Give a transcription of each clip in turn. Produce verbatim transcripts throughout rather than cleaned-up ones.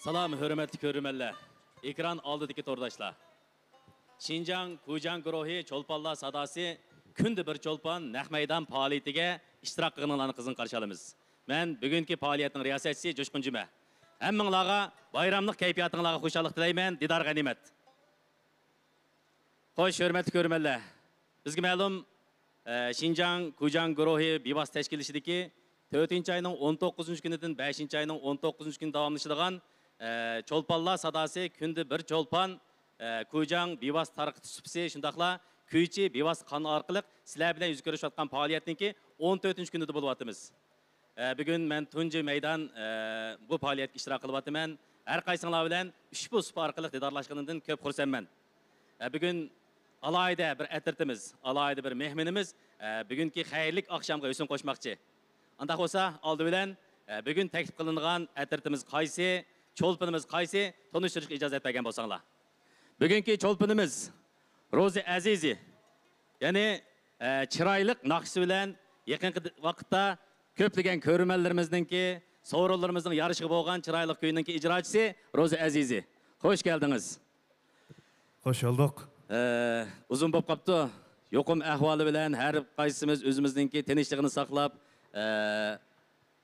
سالام، ھۆرمەتلىك كۆرۈرمەنلەر، ئېكران ئالدىدىكى تورداشلار! شىنجاڭ كۇجاڭ گۇرۇھى چولپانلار ساداسى كۈندە بىر چولپان نەق مەيدان پائالىيىتىگە ئىشتىراك قىلغىنىڭلارنى قىزغىن قارشى ئالىمىز. مەن بۈگۈنكى پائالىيەتنىڭ رىياسەتچىسى جوشقۇن جۈمە. ھەممىڭلارغا بايراملىق كەيپىياتىڭلارغا خۇشاللىق تىلەيمەن. دىدار غەنىيمەت. خوش، ھۆرمەتلىك كۆرۈرمەنلەر! بىزگە مەلۇم، ئە، شىنجاڭ كۇجاڭ گۇرۇھى بىۋاسىتە تەشكىللىشىدىكى تۆتىنچى ئاينىڭ ئون توققۇزىنچى كۈنىدىن بەشىنچى ئاينىڭ ئون توققۇزىنچى كۈنى داۋاملىشىدىغان، ئە، چولپانلار ساداسى كۈندە بىر چولپان، ئە، كۇجاڭ بىۋاسىتە تارقىتىش سۇپىسى، شۇنداقلا كۈيچى بىۋاسىتە قانال ئارقىلىق سىلەر بىلەن يۈز كۆرۈشۈۋاتقان پائالىيەتنىڭكى ئون تۆتىنچى كۈنىدە بولۇۋاتىمىز. ئە، بۈگۈن مەن تۇنجى مەيدان، ئە، بۇ پائالىيەتكە ئىشتىراك قىلىۋاتىمەن. ھەر قايسىڭلار بىلەن ئۇشبۇ سۇپا ئارقىلىق دىدارلاشقىنىمدىن كۆپ خۇرسەنمەن. ئە، بۈگۈن ئالاھىدە بىر ئەترىتىمىز، ئالاھىدە بىر مېھمىنىمىز، ئە، بۈگۈنكى خەيرلىك ئاخشامغا ھۆسن قوشماقچى. ئانداق بولسا، ئالدى بىلەن، ئە، بۈگۈن تەكلىپ قىلىنغان ئەترىتىمىز قايسى، چولپىنىمىز قايسى، تونۇشتۇرۇشقا ئىجازەت بەرگەن بولساڭلار. بۈگۈنكى چولپىنىمىز روزى ئەزىزى. يەنى، ئە، چىرايلىق ناخشىسى بىلەن يېقىنقى د-، ۋاقىتتا كۆپلىگەن كۆرۈرمەنلىرىمىزنىڭكى، سورۇنلىرىمىزنىڭ يارىشىغا بولغان چىرايلىق كۈيىنىڭكى ئىجراچىسى روزى ئەزىزى. خوش كەلدىڭىز. خوش بولدۇق. ئە، ئۇزۇن بولۇپ قاپتۇ. يۇقۇم ئەھۋالى بىلەن ھەر قايسىمىز ئۆزىمىزنىڭكى تىنچلىقىنى ساقلاپ، ئە،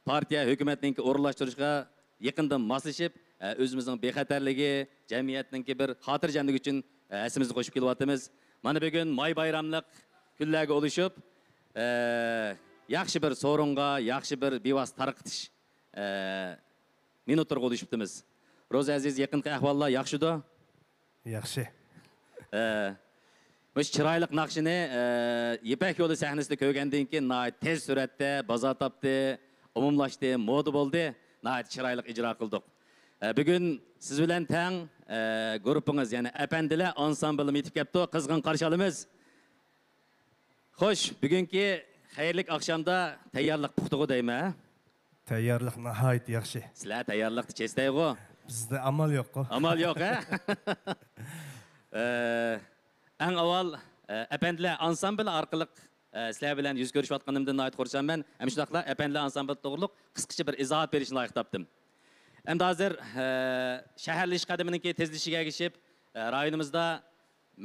پارتىيە، ھۆكۈمەتنىڭكى ئورۇنلاشتۇرۇشىغا يېقىندىن ماسلىشىپ، ئە، ئۆزىمىزنىڭ بىخەتەرلىكى، جەمئىيەتنىڭكى بىر خاتىرجەملىكى ئۈچۈن، ئە، ھەسسىمىزنى قوشۇپ كېلىۋاتىمىز. مانا بۈگۈن ماي بايراملىق كۈنلەرگە ئۇلىشىپ، ئە، ياخشى بىر سورۇنغا، ياخشى بىر بىۋاسىتە تارقىتىش، ئە، مىنۇتلىرىغا ئۇلىشىپتىمىز. روزى ئەزىز، يېقىنقى ئەھۋاللار ياخشىدۇ؟ ياخشى. ئە، مۇشۇ چىرايلىق ناخشىنى، ئە، يىپەك يولى سەھنىسىدە كۆرگەندىن كېيىن ناھايىتى تېز سۈرئەتتە بازار تاپتى، ئومۇملاشتى، مودا بولدى. ناھايىتى چىرايلىق ئىجرا قىلدۇق. ئە، بۈگۈن سىز بىلەن تەڭ، ئە، گۇرۇپپىڭىز، يەنى ئەپەندىلەر ئانسامبىلىمۇ يېتىپ كەپتۇ. قىزغىن قارشى ئالىمىز. خوش، بۈگۈنكى خەيرلىك ئاخشامدا تەييارلىق پۇختىغۇ دەيمەن. تەييارلىق ناھايىتى ياخشى. سىلەر تەييارلىقتا چېستەيغۇ؟ بىزدە ئامال يوققۇ. ئامال يوق، ھە؟ ئە، ئەڭ ئاۋۋال، ئە، ئەپەندىلەر ئانسامبىلى ئارقىلىق، ئە، سىلەر بىلەن يۈز كۆرۈشۈۋاتقىنىمدىن ناھايىتى خۇرسەنمەن. ھەم شۇنداقلا ئەپەندىلەر ئانسامبىلى توغرۇلۇق قىسقىچە بىر ئىزاھات بېرىشنى لايىق تاپتىم. ئەمدى ھازىر، ئە، شەھەرلىشىش قەدىمىنىڭكى تېزلىشىشىگە ئەگىشىپ، ئە، رايونىمىزدا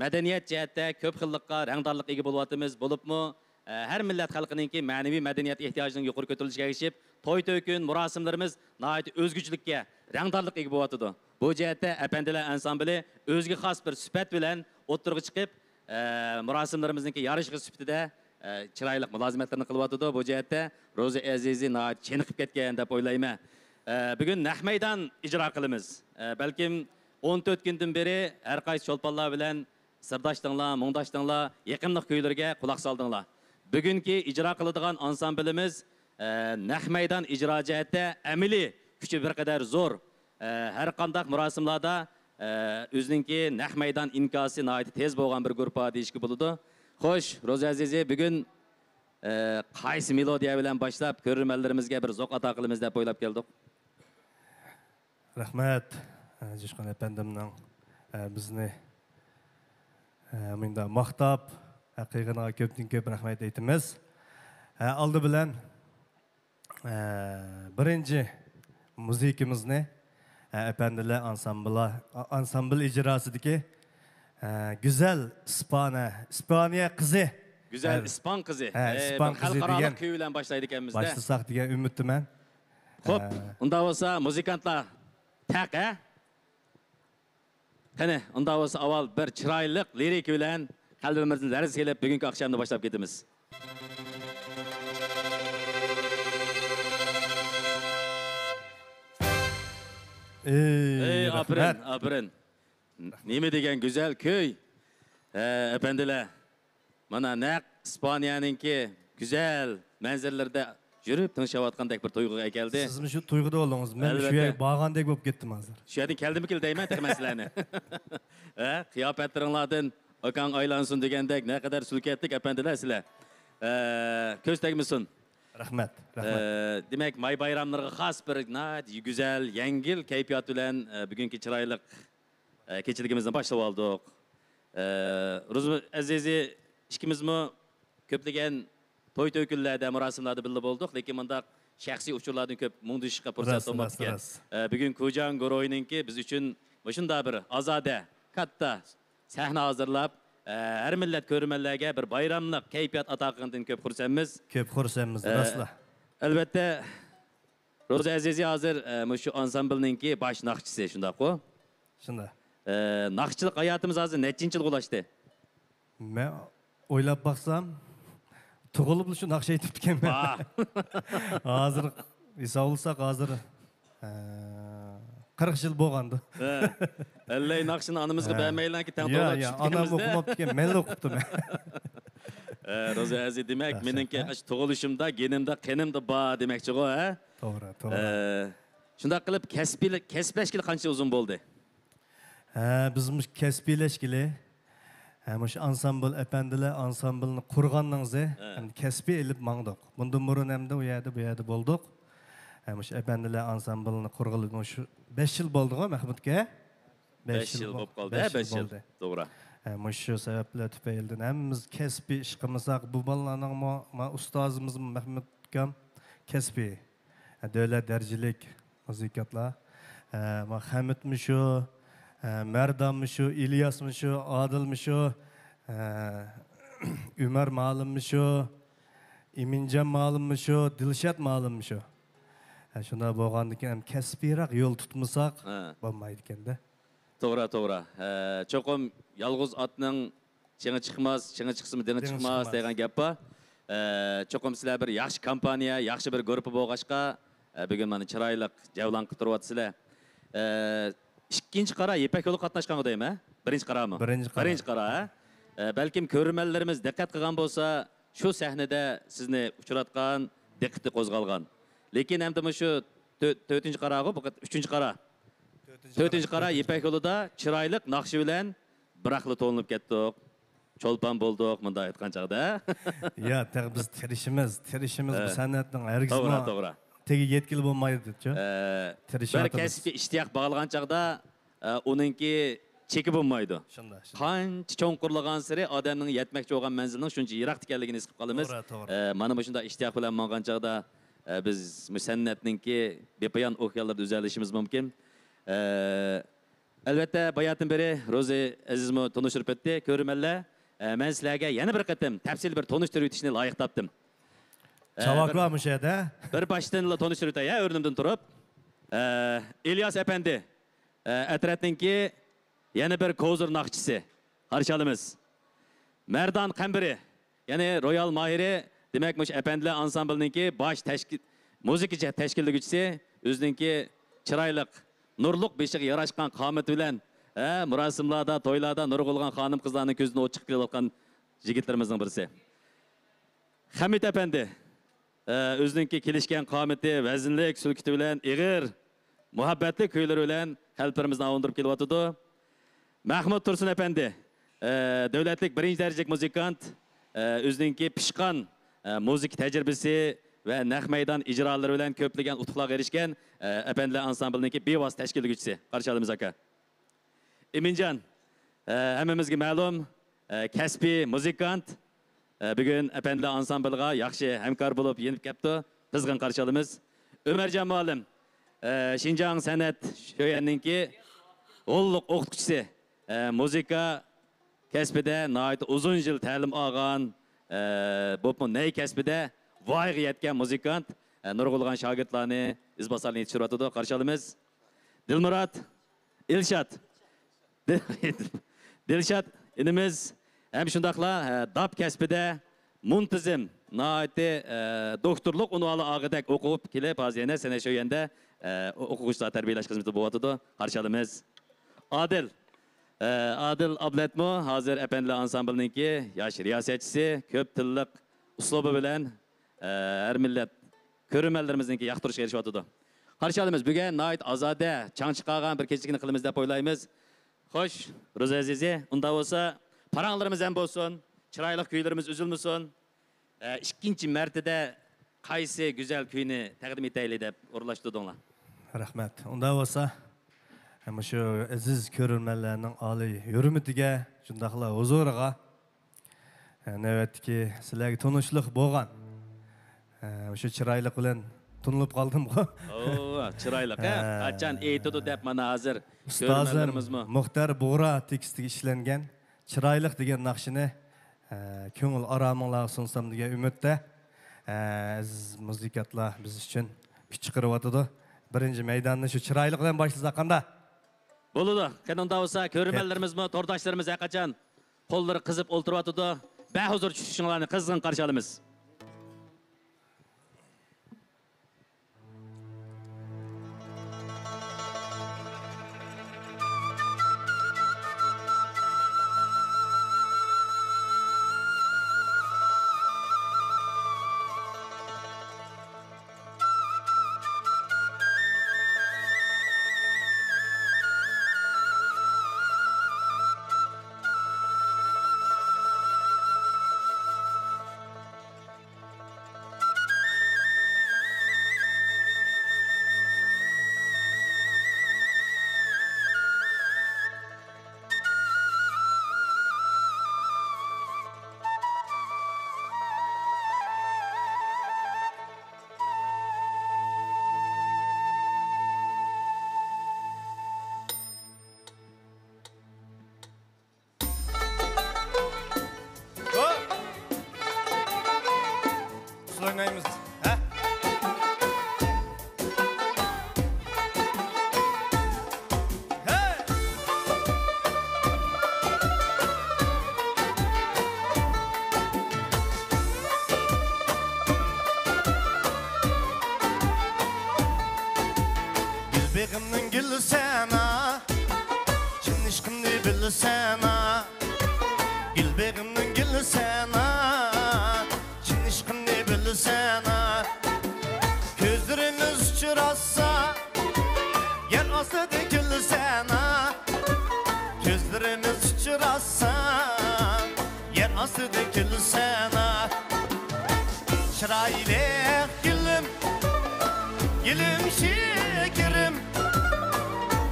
مەدەنىيەت جەھەتتە كۆپ خىللىققا، رەڭدارلىققا ئىگە بولۇۋاتىمىز. بولۇپمۇ، ئە، ھەر مىللەت خەلقىنىڭكى مەنىۋى مەدەنىيەت ئېھتىياجىنىڭ يۇقىرى كۆتۈرۈلۈشىگە ئەگىشىپ، توي-تۆكۈن، مۇراسىملىرىمىز ناھايىتى ئۆزگىچىلىككە، رەڭدارلىققا ئىگە بولۇۋاتىدۇ. بۇ جەھەتتە ئەپەندىلەر ئانسامبىلى ئۆزىگە خاس بىر سۈپەت بىلەن ئوتتۇرىغا چىقىپ، ئە، مۇراسىملىرىمىزنىڭكى يارىشىغۇ سۈپىتىدە، ئە، چىرايلىق مۇلازىمەتلىرىنى قىلىۋاتىدۇ. بۇ جەھەتتە روزى ئەزىزى ناھايىتى چېنىقىپ كەتكەن دەپ ئويلايمەن. ئە، بۈگۈن نەق مەيدان ئىجرا قىلىمىز. ئە، بەلكىم ئون تۆت كۈندىن بېرى ھەر قايسى چولپانلار بىلەن سىرداشتىڭلار، مۇڭداشتىڭلار، يېقىملىق كۈيلىرىگە قۇلاق سالدىڭلار. بۈگۈنكى ئىجرا قىلىدىغان ئانسامبىلىمىز، ئە، نەق مەيدان ئىجرا جەھەتتە ئەمەلىي كۈچى بىر قەدەر زور. ئە، ھەر قانداق مۇراسىملاردا، ئە، ئۆزىنىڭكى نەق مەيدان ئىنكاسى ناھايىتى تېز بولغان بىر گۇرۇپپا دېيىشكە بولىدۇ. خوش، روزى ئەزىزى، بۈگۈن، ئە، قايسى مېلودىيە بىلەن باشلاپ، كۆرۈرمەنلىرىمىزگە بىر زوق ئاتا قىلىمىز دەپ ئويلاپ كەلدۇق. رەھمەت، ئە، جۇشقۇن ئەپەندىمنىڭ، ئە، بىزنى، ئە، مۇنداق ماختاپ، ئە، قىلغىنىغا كۆپتىن كۆپ رەھمەت ئېيتىمىز. ئە، ئالدى بىلەن، ئە، بىرىنچى مۇزىكىمىزنى، ئە، ئەپەندىلەر ئانسامبىلا-، ئا-، ئانسامبىل ئىجراسىدىكى، ئە، گۈزەل ئىسپانە-، ئىسپانىيە قىزى. گۈزەل ئە، ئىسپان قىزى. ئە، ئە، ئىسپان بىر قىزى خەلقئارالىق دېگەن كۈي بىلەن باشلايدىكەنمىز-دە. باشلىساق دېگەن ئۈمىدتىمەن. خوپ، ئە، ئۇنداق بولسا مۇزىكانتلار تەق، ھە؟ قېنى، ئۇنداق بولسا ئاۋۋال بىر چىرايلىق لىرىكا بىلەن قەلبىمىزنى لەرزە قىلىپ بۈگۈنكى ئاخشامنى باشلاپ كېتىمىز. ئەي، ئەي، ئاپىرىن، رەھمەت. ئاپىرىن. نېمە دېگەن گۈزەل كۈي. ھە، ئەپەندىلەر. مانا نەق ئىسپانىيەنىڭكى گۈزەل مەنزىرىلىرىدە يۈرۈپ تىڭشاۋاتقاندەك بىر تۇيغۇغا ئەكەلدى. سىزمۇ شۇ تۇيغۇدا بولدىڭىز. مەن شۇ ئەلۋەتتە. يەرگە بارغاندەك بولۇپ كەتتىم ھازىر. شۇ يەردىن كەلدىمىكىن دەيمەن تېخى مەن سىلەرنى. ھە، قىياپەتلىرىڭلاردىن ئاكاڭ ئايلانسۇن دېگەندەك نەقەدەر سۈلكەتلىك ئەپەندىلەر سىلەر. ئە، كۆز تەگمىسۇن. رەھمەت، رەھمەت. ئە، دېمەك، ماي بايراملىرىغا خاس بىر ناھايىتى گۈزەل، يەڭگىل كەيپىيات بىلەن، ئە، بۈگۈنكى چىرايلىق ئە، كېچىلىكىمىزنى باشلىۋالدۇق. ئە، روزى ئەزىزى ئىككىمىزمۇ كۆپلىگەن توي-تۆكۈنلەردە، مۇراسىملاردا بىللە بولدۇق، لېكىن مۇنداق شەخسىي ئۇچۇرلاردىن كۆپ مۇڭدىشىشقا پۇرسەت بولماپتىكەن. ئە، بۈگۈن كۇجاڭ گۇرۇھىنىڭكى بىز ئۈچۈن مۇشۇنداق بىر ئازادە، كاتتا سەھنە ھازىرلاپ، ئە، ھەر مىللەت كۆرۈرمەنلەرگە بىر بايراملىق كەيپىيات ئاتا قىلغىنىدىن كۆپ خۇرسەنمىز. كۆپ خۇرسەنمىز، ئە، راستلا. ئەلۋەتتە، روزى ئەزىزى ھازىر، ئە، مۇشۇ ئانسامبىلنىڭكى باش ناخشىچىسى، شۇنداققۇ؟ شۇنداق. ئە، ناخشىچىلىق ھاياتىمىز ھازىر نەچچىنچى يىلغا ئۇلاشتى؟ مەن ئويلاپ باقسام، تۇغۇلۇپلا شۇ ناخشا ئېيتىپتىكەنمەن. ۋاھ. ھازىر ھېسابلىساق، ھازىر، ئە، قىرىق يىل بولغاندۇ. ھە. ئەللەي ناخشىنى ئانىمىزغا بەرمەيلەنكى، تەڭ يا، توغرا يا، ئانام چۈشتىكىمىزدە. ئوقۇماپتىكەن، مەنلا ئوقۇپتىمەن. ئە، روزى ئەزىز، دېمەك، مېنىڭكى ئاشۇ تۇغۇلۇشۇمدا، گېنىمدا، قېنىمدا بار دېمەكچىغۇ، ھە؟ توغرا، توغرا. ئە، شۇنداق قىلىپ، كەسپىي-، كەسىپلەشكىلى قانچە ئۇزۇن بولدى؟ ھە، بىز مۇشۇ كەسپىيلەشكىلى، ھە، مۇشۇ ئانسامبىل، ئەپەندىلەر ئانسامبىلنى قۇرغاننىڭزى، ھە، ھەم كەسپىي ئېلىپ ماڭدۇق. بۇندىن بۇرۇن ھەمدە ئۇ يەردە، بۇ يەردە بولدۇق. ھە، مۇشۇ ئەپەندىلەر ئانسامبىلنى قۇرغىلى مۇشۇ بەش يىل بولدىغۇ، مەھمۇتكە؟ بەش يىل بولۇپ قالدى، ھە، بەش يىل. توغرا. ھە، مۇشۇ سەۋەبلەر تۈپەيلىدىن ھەممىمىز كەسپىي ئىش قىلمىساق، بۇ بالىلارنىڭمۇ، ما، ئۇستازىمىزمۇ مەھمۇت ئاكام كەسپىي، ھە، دۆلەت دەرىجىلىك مۇزىكانتلار. ھە، ما، خەمىتمۇ شۇ، ھە، مەردانمۇ شۇ، ئىلياسمۇ شۇ، ئادىلمۇ شۇ، ھە، ئۆمەر مالىممۇ شۇ، ئىمىنجان مالىممۇ شۇ، دىلشات مالىممۇ شۇ. ھە، شۇنداق بولغاندىكىن ھەم كەسپىيراق يول تۇتمىساق، ھە، بولمايدىكەن-دە. توغرا، توغرا. ھە، چوقۇم يالغۇز ئاتنىڭ چېڭى چىقماس، چېڭى چىقسىمۇ دېڭى چىقماس دېگەن گەپ بار. ئە، چوقۇم سىلەر بىر ياخشى كومپانىيە، ياخشى بىر گۇرۇپپا بولغاچقا، ئە، بۈگۈن مانا چىرايلىق جەۋلان قىلىپ تۇرۇۋاتىسىلەر. ئە، ئىككىنچى قارا يىپەك يولىغا قاتناشقانغۇ دەيمەن، ھە؟ بىرىنچى قارامۇ؟ بىرىنچى قارا. بىرىنچى قارا، ھە؟ ئە، بەلكىم كۆرۈرمەنلىرىمىز دىققەت قىلغان بولسا، شۇ سەھنىدە سىزنى ئۇچراتقان، دىققىتى قوزغالغان. لېكىن ئەمدى مۇشۇ تۆ-، تۆتىنچى قاراغۇ، بۇ قېتىم ئۈچىنچى قارا. تۆتىنچى قارا يىپەك يولىدا چىرايلىق ناخشا بىلەن بىراقلا تولۇنۇپ كەتتۇق. چولپان بولدۇق، مۇنداق ئېيتقان چاغدا. يا، تېخى بىز تىرىشىمىز، تىرىشىمىز، بۇ سەنئەتنىڭ ھەرگىزمۇ توغرا، توغرا. تېگىگە يەتكىلى بولمايدۇ، چۇ؟ ئە، بىر كەسىپكە ئىشتىياق باغلىغان چاغدا، ئە، ئۇنىڭكى چېكى بولمايدۇ. شۇنداق، شۇنداق. قانچە چوڭقۇرلىغانسېرى ئادەمنىڭ يەتمەكچى بولغان مەنزىلىنىڭ شۇنچە يىراق ئىكەنلىكىنى ھېس قىلىپ قالىمىز. توغرا، توغرا. ئە، مانا مۇشۇنداق ئىشتىياق بىلەن ماڭغان چاغدا، ئە، بىز مۇشۇ سەنئەتنىڭكى بىپايان ئوكيانلىرىدا ئۈزەلىشىمىز مۇمكىن. ئە، ئەلۋەتتە، باياتىن بېرى روزى ئەزىزمۇ تونۇشتۇرۇپ ئۆتتى. كۆرۈرمەنلەر، ئە، مەن سىلەرگە يەنە بىر قېتىم تەپسىلىي بىر تونۇشتۇرۇۋېتىشنى لايىق تاپتىم. ئە، چاۋاكلار بىر، مۇشۇ يەردە. بىر باشتىنلا تونۇشتۇرۇۋېتەي، ھە، ئورنۇمدىن تۇرۇپ. ئە، ئىلياس ئەپەندى، ئە، ئەترەتنىڭكى يەنە بىر كوزىر ناخشىچىسى. قارشى ئالىمىز. مەردان قەمبىرى، يەنى رويال ماھىرى، دېمەك، مۇشۇ ئەپەندىلەر ئانسامبىلىنىڭكى باش تەشكىل-، مۇزىكا جە-، تەشكىللىگۈچىسى، ئۆزىنىڭكى چىرايلىق، نۇرلۇق بېشىغا ياراشقان قامىتى بىلەن، ھە، مۇراسىملاردا، تويلاردا نۇرغۇنلىغان خانىم-قىزلارنىڭ كۆزىدىن ئوت چىقىپ كېلىۋاتقان يىگىتلىرىمىزنىڭ بىرسى. خەمىت ئەپەندى، ئە، ئۆزىنىڭكى كېلىشكەن قامىتى، ۋەزىنلىك سۈلكىتى بىلەن ئېغىر، مۇھەببەتلىك كۈيلىرى بىلەن قەلبلىرىمىزنى ئاۋۇندۇرۇپ كېلىۋاتىدۇ. مەھمۇت تۇرسۇن ئەپەندى، ئە، دۆلەتلىك بىرىنچى دەرىجىلىك مۇزىكانت، ئە، ئۆزىنىڭكى پىشقان، ئە، مۇزىكا تەجرىبىسى ۋە نەق مەيدان ئىجرالىرى بىلەن كۆپلىگەن ئۇتۇقلارغا ئېرىشكەن، ئە، ئەپەندىلەر ئانسامبىلىنىڭكى بىۋاسىتە تەشكىللىگۈچىسى. قارشى ئالىمىز، ئاكا. ئىمىنجان، ئە، ھەممىمىزگە مەلۇم، ئە، كەسپىي مۇزىكانت، ئە، بۈگۈن ئەپەندىلەر ئانسامبىلىغا ياخشى ھەمكار بولۇپ يېنىپ كەپتۇ. قىزغىن قارشى ئالىمىز. ئۆمەرجان مۇئەللىم، ئە، شىنجاڭ سەنئەت شۆيەننىڭكى غوللۇق ئوقۇتقۇچىسى، ئە، مۇزىكا كەسپىدە ناھايىتى ئۇزۇن يىل تەلىم ئالغان، ئە، بولۇپمۇ نەي كەسپىدە ۋايىغا يەتكەن مۇزىكانت، ئە، نۇرغۇنلىغان شاگىرتلارنى، ئىزباسارلارنى يېتىشتۈرۈۋاتىدۇ. قارشى ئالىمىز. دىلمۇرات، ئىلشات. دىلشات ئىنىمىز ھەم شۇنداقلا، ھە، داپ كەسپىدە مۇنتىزىم، ناھايىتى، ھە، دوكتورلۇق ئۇنۋانى ئالغۇدەك ئوقۇپ كېلىپ، ھازىر يەنە سەنئەت شۆيەندە، ھە، ئوقۇغۇچىلار تەربىيەلەش خىزمىتىدە بولۇۋاتىدۇ. قارشى ئالىمىز. ئادىل. ھە، ئادىل ئابلەتمۇ ھازىر ئەپەندىلەر ئانسامبىلىنىڭكى ياش رىياسەتچىسى، كۆپ تىللىق ئۇسلۇبى بىلەن ھە، ھەر مىللەت كۆرۈرمەنلىرىمىزنىڭكى ياقتۇرۇشىغا ئېرىشىۋاتىدۇ. قارشى ئالىمىز، بۈگۈن ناھايىتى ئازادە، چاڭ چىقارغان بىر كېچىلىكنى قىلىمىز دەپ ئويلايمىز. خوش، روزى ئەزىزى، ئۇنداق بولسا پاراڭلىرىمىز ھەم بولسۇن، چىرايلىق كۈيلىرىمىز ئۈزۈلمىسۇن. ھە، ئىككىنچى مەرتىدە قايسى گۈزەل كۈينى تەقدىم ئېتەيلى دەپ ئورۇنلاشتۇردۇڭلار؟ رەھمەت. ئۇنداق بولسا، مۇشۇ ئەزىز كۆرۈرمەنلەرنىڭ ئالىي ھۆرمىتىگە، شۇنداقلا ھۇزۇرىغا، نۆۋەتتىكى سىلەرگە تونۇشلۇق بولغان، مۇشۇ چىرايلىق بىلەن تونۇلۇپ قالدىمغۇ. ئوو، چىرايلىق، ھە؟ ھە. قاچان ئېيتىدۇ دەپ مانا ھازىر ئۇستازىم كۆرۈرمەنلىرىمىزمۇ. مۇختەر بۇغرا تېكىستىگە ئىشلەنگەن چىرايلىق دېگەن ناخشىنى، ئە، كۆڭۈل ئارامىڭلارغا سۇنسام دېگەن ئۈمىدتە، ئە، ئەزىز مۇزىكانتلار بىز ئۈچۈن كۈچ چىقىرىۋاتىدۇ. بىرىنچى مەيداننى شۇ چىرايلىق بىلەن باشلىساق قانداق؟ بولىدۇ. قېنى ئۇنداق بولسا، كۆرۈرمەنلىرىمىزمۇ، تورداشلىرىمىز ھەرقاچان قوللىرى قىزىپ ئولتۇرۇۋاتىدۇ. بەھۇزۇر چۈشۈشۈڭلارنى قىزغىن قارشى ئالىمىز. ھوپ! ئۇسسۇل ئوينايمىز. ھە؟ ھەي! گۈل بېغىمنىڭ گۈلى سەن، چىن ئىشقىمنى بىلىسەن، گۈل بېغىمنىڭ گۈلى سەن، چىن ئىشقىمنى بىلىسەن. كۆزلىرىمىز ئۇچراشسا، يەر ئاستىدا كۈلىسەن. كۆزلىرىمىز ئۇچراشسا، يەر ئاستىدا كۈلىسەن. چىرايلىق گۈلۈم، گۈلۈم شېكىرىم،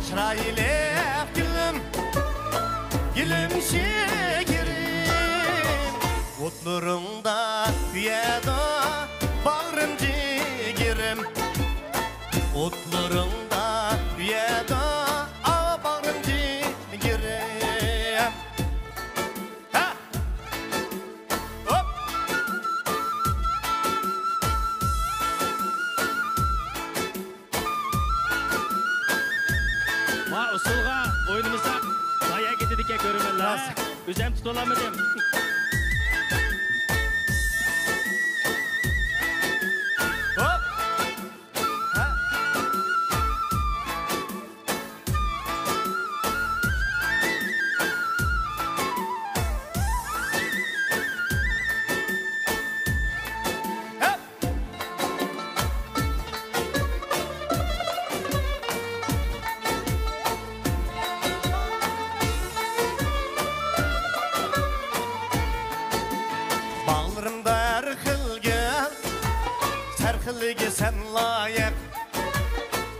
چىرايلىق گۈلۈم، گۈلۈم شېكىرىم. ئوتلىرىڭدا كۆيىدۇ باغرىم، جىگىرىم. ئوتلىرىڭدا كۆيىدۇ، ئاۋۇ باغرىم، جىگىرىم. ھە! ھوپ! ما ئۇسسۇلغا ئوينىمىساق، زايە كېتىدىكەن كۆرۈرمەنلەر. راست. ئۆزۈم تۇتۇۋالالمىدىم. ھوپ! ھە! باغلىرىمدا ھەر خىل گۈل، سەرخىلىگە سەن لايىق.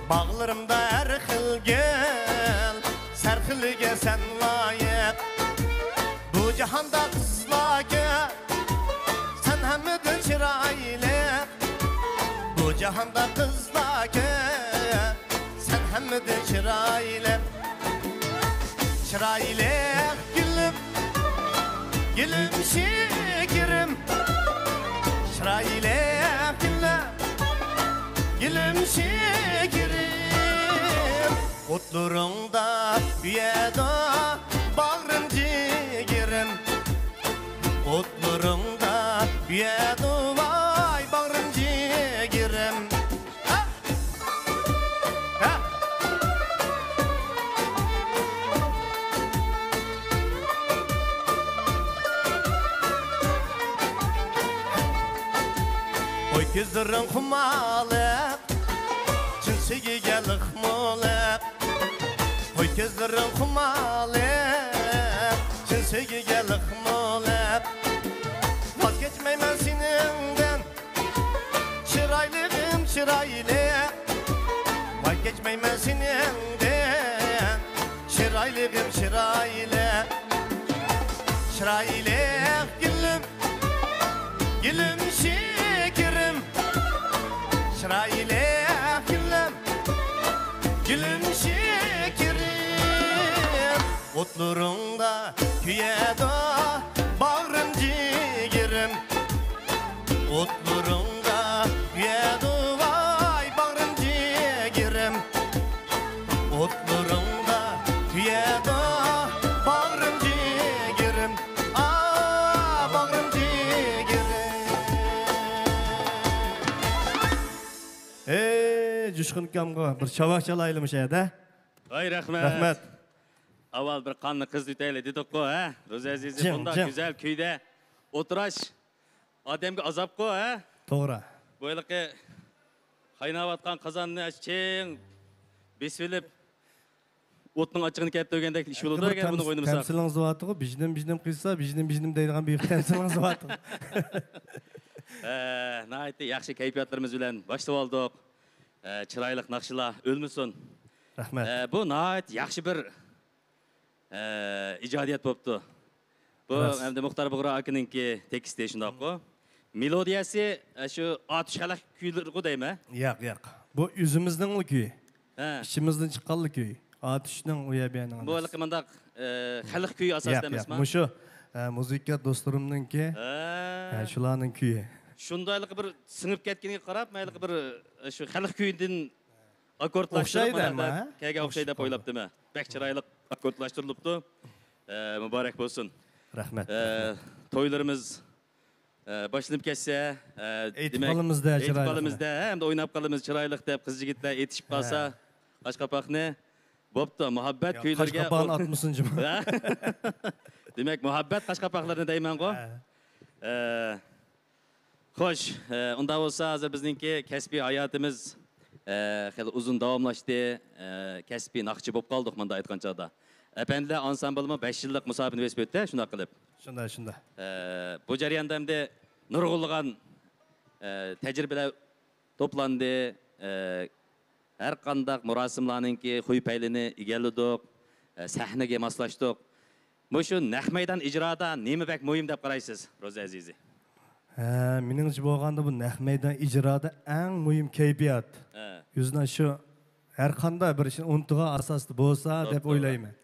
باغلىرىمدا ھەر خىل گۈل، سەرخىلىگە سەن لايىق. بۇ جاھاندا قىزلار كۆپ، سەن ھەممىدىن چىرايلىق. بۇ جاھاندا قىزلار كۆپ، سەن ھەممىدىن چىرايلىق. چىرايلىق گۈلۈم، گۈلۈم شېكىرىم. چىرايلىق گۈلۈم، گۈلۈم شېكىرىم. ئوتلىرىڭدا كۆيىدۇ باغرىم، جىگىرىم. ئوتلىرىڭدا كۆيىدۇ ۋاي باغرىم، جىگىرىم. ھە! ھە! قوي كۆزلىرىڭ خۇمارلىق، چىن سۆيگۈگە لىق مولۇق. قوي كۆزلىرىڭ خۇمارلىق، چىن سۆيگۈگە لىق مولۇق. ۋاز كەچمەيمەن سېنىڭدىن، چىرايلىقىم چىرايلىق. ۋاز كەچمەيمەن سېنىڭدىن، چىرايلىقىم چىرايلىق. چىرايلىق گۈلۈم، گۈلۈم شېكىرىم. چىرايلىق ئوتلىرىڭدا كۆيەدۇ باغرىم، جىگىرىم. ئوتلىرىڭدا كۆيەدۇ ۋاي باغرىم، جىگىرىم. ئوتلىرىڭدا كۆيەدۇ باغرىم، جىگىرىم. ئا، باغرىم، جىگىرىم. ئەي، جۇشقۇن ئاكامغا بىر چاۋاك چالايلى مۇشۇ يەردە. ۋاي، رەھمەت. رەھمەت. ئاۋۋال بىر قاننى قىزىتىۋېتەيلى دېدۇققۇ، ھە؟ روزى ئەزىزى جىڭ، بۇنداق جىڭ. گۈزەل كۈيدە ئولتۇراش ئادەمگە ئازابقۇ، ھە؟ توغرا. بۇ ھېلىقى قايناۋاتقان قازاننى چىڭ بېسىۋېلىپ، ئوتنىڭ ئاچچىقىنى كەپ تۆگەندەك ئىش بولىدۇ، ئەگەر بۇنى ئوينىمىساق. تەمسىلىڭىز بارتىغۇ، بىژنىم، بىژنىم قىلسا، بىژنىم، بىژنىم دەيدىغان بىر تەمسىلىڭىز بارتىغۇ. ھە، ناھايىتى ياخشى كەيپىياتلىرىمىز بىلەن باشلىۋالدۇق. ئە، چىرايلىق ناخشىلار ئۆلمىسۇن. رەھمەت. ئە، بۇ ناھايىتى ياخشى بىر، ئە، ئىجادىيەت بوپتۇ. بۇ راست. ئەمدى مۇختار بۇغرا ئاكىنىڭكى تېكىستى شۇنداققۇ؟ مېلودىيەسى، ئە، شۇ ئاتۇش خەلق كۈيلىرىغۇ دەيمەن؟ ياق، ياق. بۇ ئۆزىمىزنىڭلا كۈيى. ھە. ئىچىمىزدىن چىققانلا كۈي. ئاتۇشنىڭ ئۇ يەر بۇ يەرنىڭ بۇ ئەمەس. ھېلىقى مۇنداق، ئە، خەلق كۈيى ئاساسىدا ياق، ياق. ئەمەسما؟ مۇشۇ، ئە، مۇزىكا دوستلىرىمنىڭكى، ھە. ھە، شۇلارنىڭ كۈيى. شۇنداقلىقى بىر سىڭىپ كەتكىنىگە قاراپ، مەن ھېلىقى بىر، ئە، شۇ خەلق كۈيىدىن ئاككوردلاشتۇرۇپ ئوخشايدۇ مانا ئەمما، ھە؟ كەلگەن ئوخشايدۇ دەپ ئوخشىتىپ ئويلاپتىمەن. بەك چىرايلىق ئاككوردلاشتۇرۇلۇپتۇ. ئە، مۇبارەك بولسۇن. رەھمەت، ئە، رەھمەت. تويلىرىمىز، ئە، باشلىنىپ كەتسە، ئە، ئېيتىپ دېمەك، قالىمىزدە ئېيتىپ چىرايلىق قالىمىزدە، ھەمدە ئويناپ قالىمىز چىرايلىق دەپ، قىز يىگىتلەر ئېيتىشىپ ھە. قالسا، قاش قاپاقنى. بوپتۇ، مۇھەببەت ياق، كۈيلىرىگە قاش قاپاقنى ئاتمىسۇن جۇمۇ. ھە؟ دېمەك، مۇھەببەت قاش قاپاقلىرىنى دەيمەنغۇ. ھە. ئە، خوش، ئە، ئۇنداق بولسا، ھازىر بىزنىڭكى كەسپىي ھاياتىمىز، ئە، خېلى ئۇزۇن داۋاملاشتى. ئە، كەسپىي ناخشىچى بولۇپ قالدۇق، مۇنداق ئېيتقان چاغدا. ئەپەندىلەر ئانسامبىلىمۇ بەش يىللىق مۇساپىنى بېسىپ ئۆتتى، شۇنداق قىلىپ. شۇنداق، شۇنداق. ئە، بۇ جەرياندا ئەمدى نۇرغۇنلىغان، ئە، تەجرىبىلەر توپلاندى. ئە، ھەر قانداق مۇراسىملارنىڭكى خۇي پەيلىنى ئىگىلىدۇق، ئە، سەھنىگە ماسلاشتۇق. مۇشۇ نەق مەيدان ئىجرادا نېمە بەك مۇھىم دەپ قارايسىز، روزى ئەزىزى؟ ھە، مېنىڭچە بولغاندا بۇ نەق مەيدان ئىجرادا ئەڭ مۇھىم كەيپىيات. ھە. ئۆزىنىڭ شۇ ھەر قانداق بىر ئىشنى ئۇنتۇغان ئاساستا بولسا توغرا، دەپ توغرا. ئويلايمەن.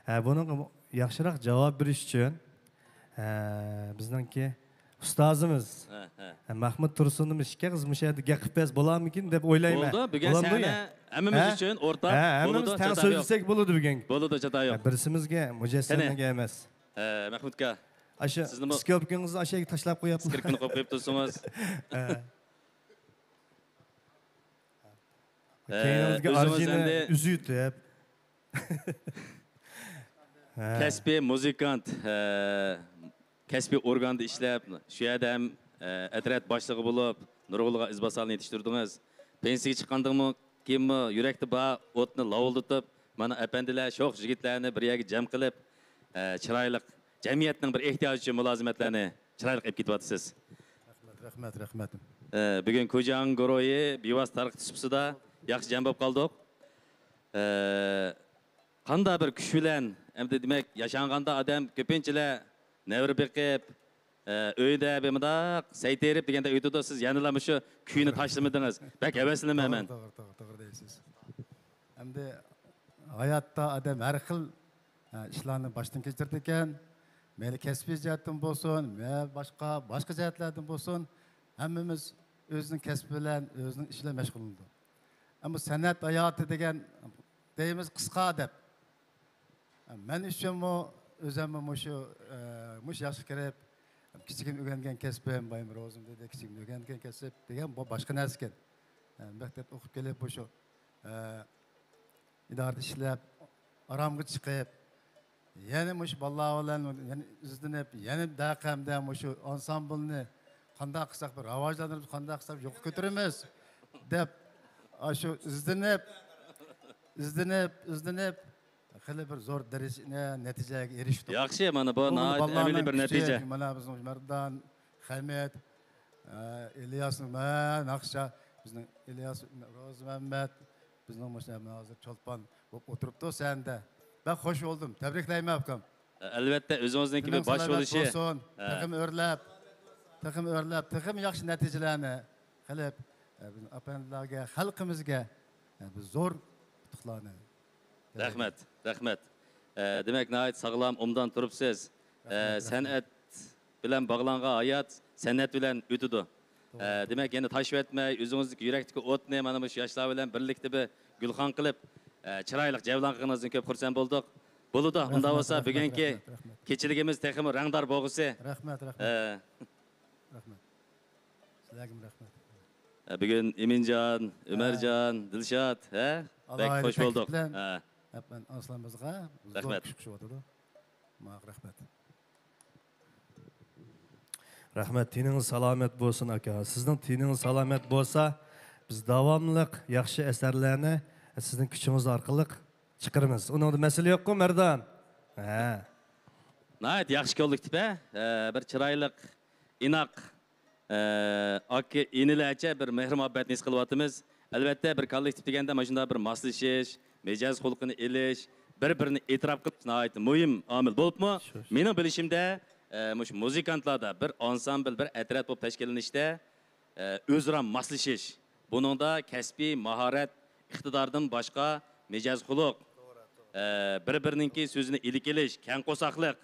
ھە، بۇنىڭغا ياخشىراق جاۋاب بېرىش ئۈچۈن، ھە، بىزنىڭكى ئۇستازىمىز، ھە، ھە. ھە، مەھمۇت تۇرسۇننىمۇ ئىككى قىز مۇشۇ يەردە گەپ قىلىپ بەرسە بولارمىكىن دەپ ئويلايمەن. بولىدۇ، بۈگۈن بولامدۇ سەھنە يا؟ ھەممىمىز ھە؟ ئۈچۈن ئورتاق. ھە، ھەممىمىز بولىدۇ، تەڭ چاتا يوق. سۆزلىسەك بولىدۇ بۈگۈن. بولىدۇ، چاتا يوق. ھە، بىرسىمىزگە مۇجەسسەمنىڭگە ئەمەس. ھە، مەھمۇتكا. ئاشۇ سىزنىمۇ سكيوپكىڭىزنى ئاشۇ يەرگە تاشلاپ قويۇپمۇ؟ سكرىپكىنى قويۇپ قويۇپتۇ تۇرسىڭىز. ھە. ھە، كەينىڭىزگە ئۆزىڭىز ئارجىنى ئەمدى ئۈزۈۋېتىپ. ھە. كەسپىي مۇزىكانت، ھە، كەسپىي ئورگاندا ئىشلەپ، شۇ يەردە ھەم، ھە، ئەترەت باشلىقى بولۇپ، نۇرغۇنلىغان ئىزباسارلارنى يېتىشتۈردىڭىز. پېنسىيەگە چىققاندىنمۇ كېيىنمۇ يۈرەكتە بار ئوتنى لاۋۇلدىتىپ، مانا ئەپەندىلەر، شوخ يىگىتلەرنى بىر يەرگە جەم قىلىپ، ھە، چىرايلىق جەمئىيەتنىڭ بىر ئېھتىياجى ئۈچۈن مۇلازىمەتلەرنى چىرايلىق ئېلىپ كېتىۋاتىسىز. رەھمەت، رەھمەت، رەھمەت. ئە، بۈگۈن كۇجاڭ گۇرۇھى بىۋاسىتە تارقىتىش سۇپىسىدا ياخشى جەم بولۇپ قالدۇق. ئە، قانداق بىر كۈچ بىلەن، ئەمدى دېمەك، ياشانغاندا ئادەم كۆپىنچىلەر نەۋرە بېقىپ، ئە، ئۆيدە بىر مۇنداق سەيتېرىپ دېگەندەك ئۆتىدۇ، سىز يەنىلا مۇشۇ كۈينى تاشلىمىدىڭىز. بەك ھەۋەسلىنىمەن مەن. توغرا، توغرا، توغرا، توغرا دەيسىز. ئەمدى ھاياتتا ئادەم ھەر خىل، ئە، ئىشلارنى باشتىن كەچۈرىدىكەن. مەيلى كەسپىي جەھەتتىن بولسۇن، ۋە باشقا، باشقا جەھەتلەردىن بولسۇن، ھەممىمىز ئۆزىنىڭ كەسپى بىلەن، ئۆزىنىڭ ئىشى بىلەن مەشغۇللىنىدۇ. ئەمما سەنئەت ھاياتى دېگەن دەيمىز قىسقا دەپ. مەن ئۈچۈنمۇ ئۆزۈممۇ مۇشۇ، ئە، مۇشۇ ياشقا كىرىپ، كىچىكىم ئۆگەنگەن كەسپىم، بايام روزىم دېدى، كىچىكىم ئۆگەنگەن كەسىپ دېگەن بۇ باشقا نەرسىكەن. ئە، مەكتەپتە ئوقۇپ كېلىپ مۇشۇ، ئە، ئىدارىدە ئىشلەپ، ئارامغا چىقىپ، يەنە مۇشۇ بالىلار بىلەن يەنە ئىزدىنىپ، يەنە دەقەمدە مۇشۇ ئانسامبىلنى قانداق قىلساق بىر راۋاجلاندۇرىمىز، قانداق قىلساق يۇقىرى كۆتۈرىمىز دەپ، ئاشۇ ئىزدىنىپ، ئىزدىنىپ، ئىزدىنىپ، خېلى بىر زور دەرىجە، نەتىجىگە ئېرىشتۇق. ياخشى، مانا بۇ بۇ ناھايىتى ئەمەلىي بالىلارنىڭ بىر كۈچى، نەتىجە. مانا بىزنىڭ مەردان، خەمىت، ئە، ئىلياس، مە، ناخشا، بىزنىڭ ئىلياس، روزىمەممەت، بىزنىڭ مۇشۇ ھازىر چولپان بولۇپ ئولتۇرۇپتۇ سەھنىدە. بەك خوش بولدۇم. تەبرىكلەيمەن، ئۇكام. ئەلۋەتتە، ئۆزىڭىزنىڭكى بىر باش بولۇشى. ھە. تېخىمۇ ئۆرلەپ، تېخىمۇ ئۆرلەپ، تېخىمۇ ياخشى نەتىجىلەرنى قىلىپ، ئە، بىزنىڭ ئەپەندىلەرگە، خەلقىمىزگە، ئە، بىز زور ئۇتۇقلارنى. رەھمەت، رەھمەت. ئە، دېمەك، ناھايىتى ساغلام، ئوبدان تۇرۇپسىز. ئە، رەھمەت، رەھمەت. سەنئەت بىلەن باغلانغان ھايات سەنئەت بىلەن ئۆتىدۇ. توغرا. ئە، دېمەك، يەنە تاشىۋەتمەي، ئۆزىڭىزدىكى يۈرەكتىكى ئوتنى مانا مۇشۇ ياشلار بىلەن بىرلىكتە بىر گۈلخان قىلىپ، ئە، چىرايلىق جەۋلان قىلغىنىڭىزدىن كۆپ خۇرسەن بولدۇق. بولىدۇ، ئۇنداق رەھمەت، بولسا رەھمەت، بۈگۈنكى رەھمەت، رەھمەت. كېچىلىكىمىز تېخىمۇ رەڭدار بولغۇسى. رەھمەت، رەھمەت. ئە. رەھمەت. سىلەرگىمۇ رەھمەت. ئە، بۈگۈن ئىمىنجان، ھە. ئۆمەرجان، دىلشات، ھە؟ بەك ئالاھىدە خۇش بولدۇق. تەكلىپ بىلەن ھە. ئەپەن ئارسلانىمىزغا زور رەھمەت. كۈچ قوشۇۋاتىدۇ. ماڭا رەھمەت. رەھمەت، تېنىڭىز سالامەت بولسۇن، ئاكا. سىزنىڭ تېنىڭىز سالامەت بولسا، بىز داۋاملىق ياخشى ئەسەرلەرنى سىزنىڭ كۈچىڭىز ئارقىلىق چىقىرىمىز. ئۇنىڭدا مەسىلە يوققۇ، مەردان؟ ھە. ناھايىتى ياخشى كوللېكتىپ، ھە؟ ھە، بىر چىرايلىق، ئىناق، ئە، ئاكا ئىنىلەرچە بىر مېھىر-مۇھەببەتنى ھېس قىلىۋاتىمىز. ئەلۋەتتە، بىر كوللېكتىپ دېگەندە مانا شۇنداق بىر ماسلىشىش، مىجەز خۇلقىنى ئېلىش، بىر-بىرىنى ئېتىراپ قىلىش ناھايىتى مۇھىم ئامىل بولۇپمۇ، شۇ، شۇ. مېنىڭ بىلىشىمدە، ئە، مۇشۇ مۇزىكانتلاردا بىر ئانسامبىل، بىر ئەترەت بولۇپ تەشكىللىنىشتە، ئە، ئۆزئارا ماسلىشىش، بۇنىڭدا كەسپىي ماھارەت، ئىقتىداردىن باشقا مىجەز خۇلق، ئە، بىر-بىرىنىڭكى سۆزىنى ئىلىك ئېلىش، كەڭ قورساقلىق،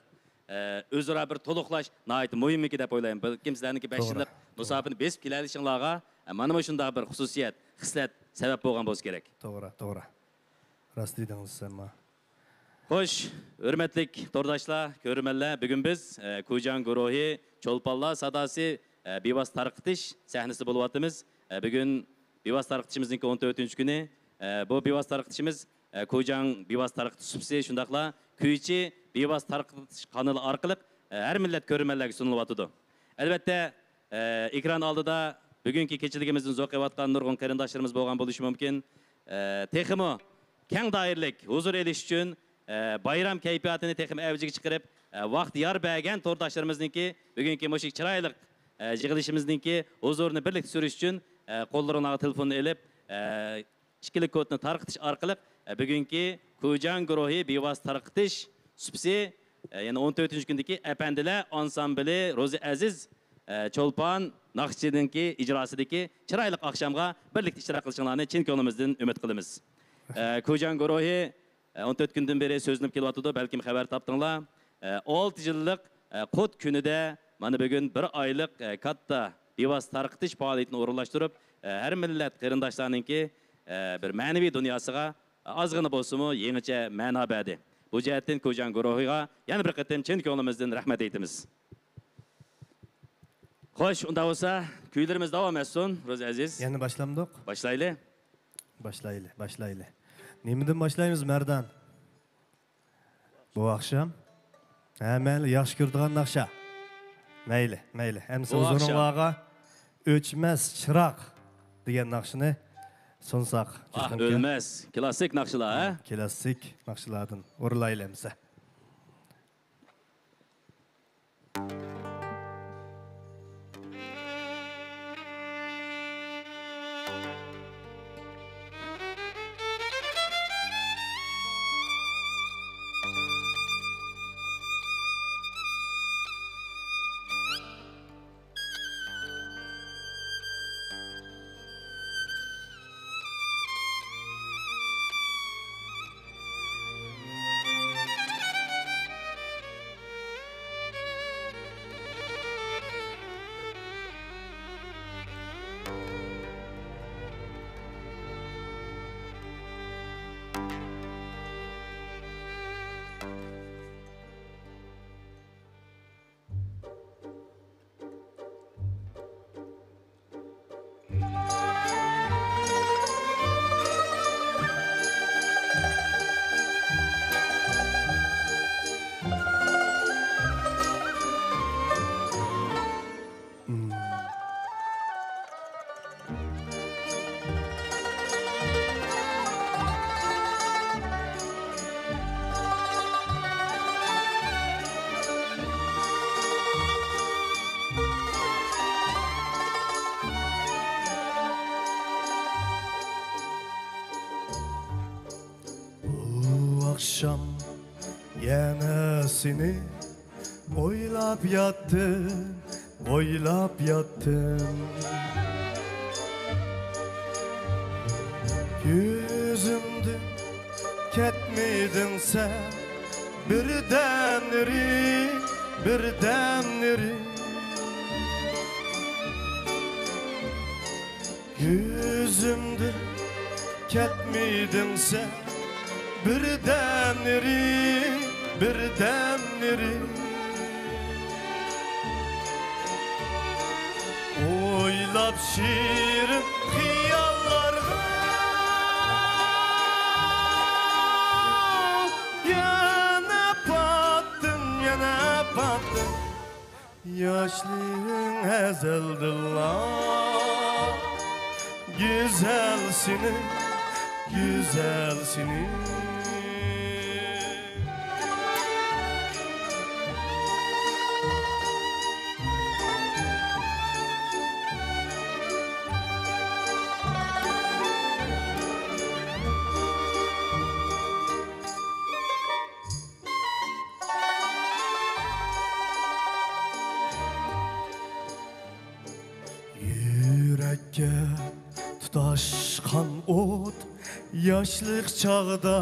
ئە، ئۆزئارا بىر تولۇقلاش ناھايىتى مۇھىمكى دەپ ئويلايمەن. بەلكىم سىلەرنىڭكى بەش توغرا، يىللىق توغرا. مۇساپىنى بېسىپ كېلەلىشىڭلارغا، ئە، مانا مۇشۇنداق بىر خۇسۇسىيەت، خىسلەت سەۋەب بولغان بولسا كېرەك. توغرا، توغرا. راست دېدىڭىز سەنمۇ. خوش، ھۆرمەتلىك تورداشلار، كۆرۈرمەنلەر، بۈگۈن بىز، ئە، كۇجاڭ گۇرۇھى، چولپانلار ساداسى، ئە، بىۋاسىتە تارقىتىش سەھنىسىدە بولۇۋاتىمىز. ئە، بۈگۈن بىۋاسىتە تارقىتىشىمىزنىڭكى ئون تۆتىنچى كۈنى. ئە، بۇ بىۋاسىتە تارقىتىشىمىز، ئە، كۇجاڭ بىۋاسىتە تارقىتىش سۇپىسى، شۇنداقلا كۈيچى بىۋاسىتە تارقىتىش قانىلى ئارقىلىق، ئە، ھەر مىللەت كۆرۈرمەنلەرگە سۇنۇلۇۋاتىدۇ. ئەلۋەتتە، ئە، ئېكران ئالدىدا بۈگۈنكى كېچىلىكىمىزدىن زوق ئېلىۋاتقان نۇرغۇن قېرىنداشلىرىمىز بولغان بولۇشى مۇمكىن. ئە، تېخىمۇ كەڭ دائىرىلىك ھۇزۇر ئېلىش ئۈچۈن، ئە، بايرام كەيپىياتىنى تېخىمۇ ئەۋجىگە چىقىرىپ، ئە، ۋاقىت يار بەرگەن تورداشلىرىمىزنىڭكى بۈگۈنكى مۇشۇ چىرايلىق، ئە، يىغىلىشىمىزنىڭكى ھۇزۇرىنى بىرلىكتە سۈرۈش ئۈچۈن، ئە، قوللىرىڭلارغا تېلېفوننى ئېلىپ، ئە، ئىككىلىك كودنى تارقىتىش ئارقىلىق، ئە، بۈگۈنكى كۇجاڭ گۇرۇھى بىۋاسىتە تارقىتىش سۇپىسى، ئە، يەنى ئون تۆتىنچى كۈندىكى ئەپەندىلەر ئانسامبىلى روزى ئەزىز، ئە، چولپان ناخشىچىنىڭكى ئىجراسىدىكى چىرايلىق ئاخشامغا بىرلىكتە ئىشتىراك قىلىشىڭلارنى چىن كۆڭلىمىزدىن ئۈمىد قىلىمىز. ئە، كۇجاڭ گۇرۇھى، ئە، ئون تۆت كۈندىن بېرى سۆزلىنىپ كېلىۋاتىدۇ، بەلكىم خەۋەر تاپتىڭلار. ئە، ئالتە يىللىق، ئە، قۇت كۈنىدە مانا بۈگۈن بىر ئايلىق، ئە، كاتتا بىۋاسىتە تارقىتىش پائالىيىتىنى ئورۇنلاشتۇرۇپ، ئە، ھەر مىللەت قېرىنداشلارنىڭكى، ئە، بىر مەنىۋى دۇنياسىغا ئازغىنە بولسىمۇ يېڭىچە مەنا بەردى. بۇ جەھەتتىن كۇجاڭ گۇرۇھىغا يەنە بىر قېتىم چىن كۆڭلىمىزدىن رەھمەت ئېيتىمىز. خوش، ئۇنداق بولسا كۈيلىرىمىز داۋام ئەتسۇن، روزى ئەزىز. يەنە باشلامدۇق؟ باشلايلى. باشلايلى، باشلايلى. نېمىدىن باشلايمىز، مەردان؟ بۇ ئاخشام ھەممەڭلار ياخشى كۆرىدىغان ناخشا. مەيلى، مەيلى. ئەمسە بۇ ئاخشام ھۇزۇرۇڭلارغا ئۆچمەس چىراغ دېگەن ناخشىنى سۇنساق. ئاھ، جۇقۇمكەن. ئۆلمەس. كلاسسىك ناخشىلار، ھە؟ كلاسسىك ناخشىلاردىن ئورۇنلايلى ئەمسە. بۇ ئاخشام يەنە سېنى ئويلاپ ياتتىم، ئويلاپ ياتتىم. كۆزۈمدىن كەتمىدىڭ سەن، بىردەملىرى، بىردەملىرى كۆزۈمدىن كەتمىدىڭ سەن، بىردەملىرى، بىردەملىرى. ئويلاپ شېرىن خىياللارغا يەنە پاتتىم، يەنە پاتتىم. ياشلىرىڭ ئەزەلدىنلا گۈزەل سېنىڭ، گۈزەل سېنىڭ. يۈرەككە تۇتاشقان ئوت، ياشلىق چاغدا،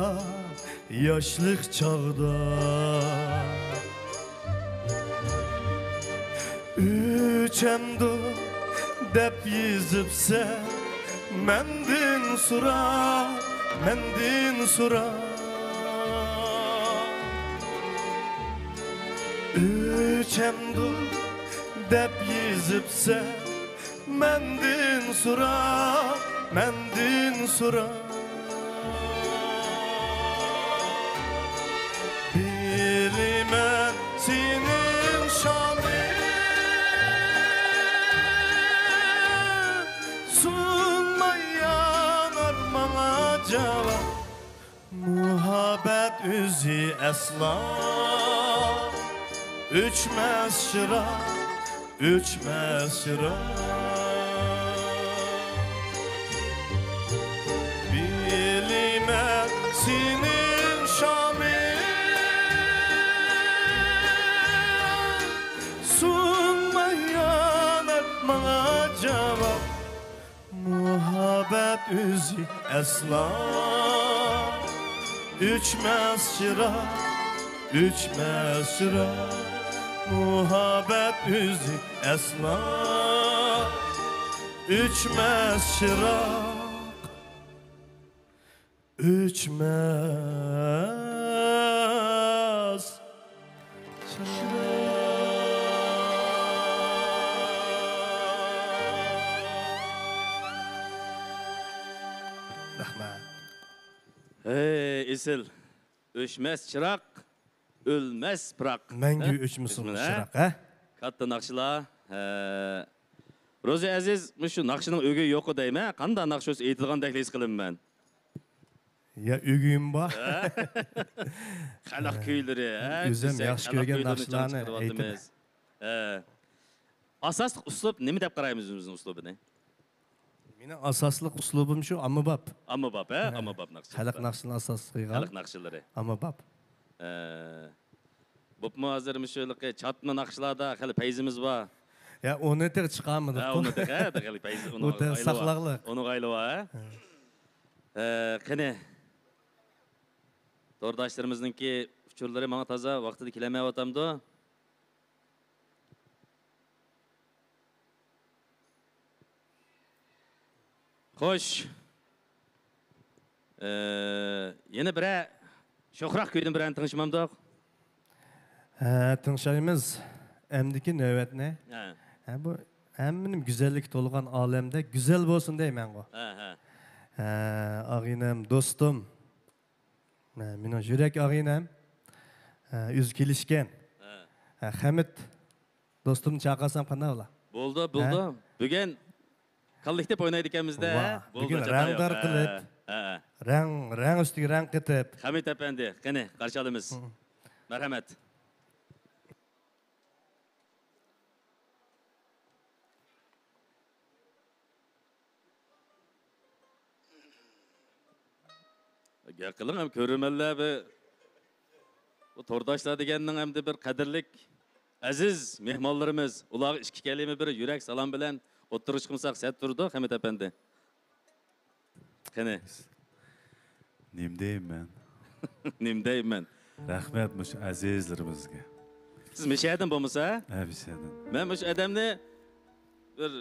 ياشلىق چاغدا. ئۆچەمدۇ دەپ يېزىپسەن، مەندىن سورا، مەندىن سورا. ئۆچەمدۇ دەپ يېزىپسەن، مەندىن سورا، مەندىن سورا. بىلىمەن سېنىڭ شامىڭ سۇنماي يانار ماڭا جاۋاب. مۇھەببەت ئۆزى ئەسلا ئۆچمەس چىراغ، ئۆچمەس چىراغ. بىلىمەن سېنىڭ شامىڭ سۇنماي يانار ماڭا جاۋاب. مۇھەببەت ئۆزى ئەسلا ئۆچمەس چىراغ، ئۆچمەس چىراغ. مۇھەببەت ئۆزى ئەسلا ئۆچمەس چىراغ، ئۆچمەس چىراغ. رەھمەت. ھەي، ئېسىل. ئۆچمەس چىراغ، ئۆلمەس پىراق. مەڭگۈ ھە؟ ئۆچمىسۇن ئۆچمىسۇن، ھە؟ چىراغ، ھە؟ كاتتا ناخشىلار. ھە. روزى ئەزىز، مۇشۇ ناخشىنىڭ ئۆگى يوققۇ دەيمەن. قانداق ناخشا بولسا ئېيتىدىغاندەكلا ھېس قىلىمەن. يا ئۆگىيىم بار. ھە؟ خەلق كۈيلىرى، ھە؟ ئۆزۈم دېسەك، ياخشى خەلق كۆرگەن كۈيلىرىنى ناخشىلارنى چىقىرىۋاتىمىز. ئېيتىمەن. ھە. ئاساسلىق ئۇسلۇب نېمە دەپ قارايمىز ئۆزىمىزنىڭ ئۇسلۇبىنى؟ مېنىڭ ئاساسلىق ئۇسلۇبۇم شۇ ئاممىباب. ئاممىباب، ھە؟ ھە. ئاممىباب ناخشا. خەلق ناخشىلىرىنى ئاساس قىلغان. خەلق ناخشىلىرى. ئاممىباب. ھە. بوپمۇ ھازىر مۇشۇ ھېلىقى چاتما ناخشىلاردا خېلى پەيزىمىز بار. يا، ئۇنى تېخى چىقارمىدۇق. ھە، ئۇنى تېخى، ھە، تېخى پەيزى، ئۇنى ئۇ تېخى ئايلىۋا-، ساقلاقلىق. ئۇنى ئايلىۋا، ھە؟ ھە. ھە، قېنى. تورداشلىرىمىزنىڭكى ئۇچۇرلىرى ماڭا تازا ۋاقتىدا كېلەلمەيۋاتامدۇ؟ خوش. ئى، يەنە بىرەر شوخراق كۈيدىن بىرەرنى تىڭشىمامدۇق؟ ھە، تىڭشايمىز. ئەمدىكى نۆۋەتنى. ھە. ھە، بۇ ھەممىنىڭ گۈزەللىكى تولغان ئالەمدە گۈزەل بولسۇن دەيمەنغۇ. ھە، ھە. ھە، ئاغىنەم، دوستۇم. ھە، مېنىڭ يۈرەك ئاغىنەم. ھە، ئۆزى كېلىشكەن. ھە. ھە، خەمىت. دوستۇمنى چاقىرسام قانداق بولا؟ بولدى، ھە؟ بولدى. بۈگۈن كوللېكتىپ ئوينايدىكەنمىز-دە. ۋاھ، بولدى، بۈگۈن چاتاق يوق. رەڭدار قىلىپ، ھە، ھە. رەڭ، رەڭ ئۈستىگە رەڭ قېتىپ. خەمىت ئەپەندى، قېنى، قارشى ئالىمىز. ھىم. مەرھەمەت. گەپ قىلىڭ، ھەم كۆرۈرمەنلەر بىر، بۇ تورداشلار دېگەننىڭ ئەمدى بىر قەدىرلىك ئەزىز مېھمانلىرىمىز، ئۇلارغا ئىككى كەلىمە بىر يۈرەك سالام بىلەن ئوتتۇرىغا چىقمىساق سەت تۇرىدۇ، خەمىت ئەپەندى. قېنى. نېمە دەيمەن؟ نېمە دەيمەن؟ رەھمەت مۇشۇ ئەزىزلىرىمىزگە. سىز مىشەدىن بولمىسا؟ ھە، مىشەدىن. مەن مۇشۇ ئادەمنى بىر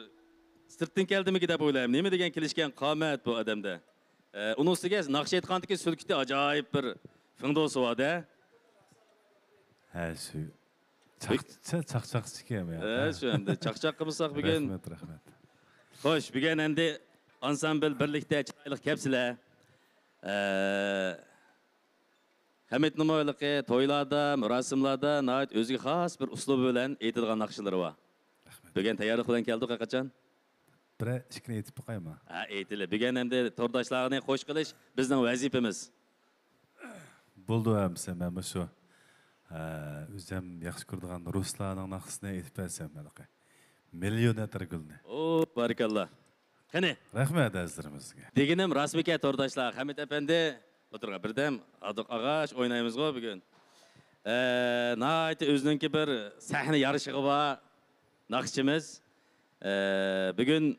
سىرتتىن كەلدىمىكى دەپ ئويلايمەن. نېمە دېگەن كېلىشكەن قامەت بۇ ئادەمدە. ئە، ئۇنىڭ ئۈستىگە ناخشا ئېيتقاندىكى سۈلكىتى ئاجايىپ بىر فىڭدوسى بار-دە. ھە، شۇ. چاقچا-، چاقچاقچىكەن يا. ھە، شۇ ئەمدى چاقچاق قىلمىساق بۈگۈن. رەھمەت، رەھمەت. خوش، بۈگۈن ئەمدى ئانسامبىل بىرلىكتە چىرايلىق كەپسىلە. ئە، خەمىتنىمۇ ھېلىقى تويلاردا، مۇراسىملاردا ناھايىتى ئۆزىگە خاس بىر ئۇسلۇبى بىلەن ئېيتىدىغان ناخشىلىرى بار. رەھمەت. بۈگۈن تەييارلىق بىلەن كەلدۇق ھەرقاچان. بىرەر ئىككىنى ئېيتىپ باقايما؟ ھە، ئېيتىلى. بۈگۈن ئەمدى تورداشلارنى خوش قىلىش بىزنىڭ ۋەزىپىمىز. بولدى ئەمىسە، مەن مۇشۇ، ھە، ئۆزۈم ياخشى كۆرىدىغان رۇسلارنىڭ ناخشىسىنى ئېيتىپ بەرسەم ھېلىقى. مىليونېر گۈلنى. ئو، بارىكاللا. قېنى؟ رەھمەت ئەزىزلىرىمىزگە. دېگىنىم راستمىكەن تورداشلار، خەمىت ئەپەندى ئولتۇرغان بىردەم ئادۇق ئاغاش ئوينايمىزغۇ بۈگۈن. ئە، ناھايىتى ئۆزىنىڭكى بىر سەھنە يارىشىغى بار ناخشىچىمىز. ئە، بۈگۈن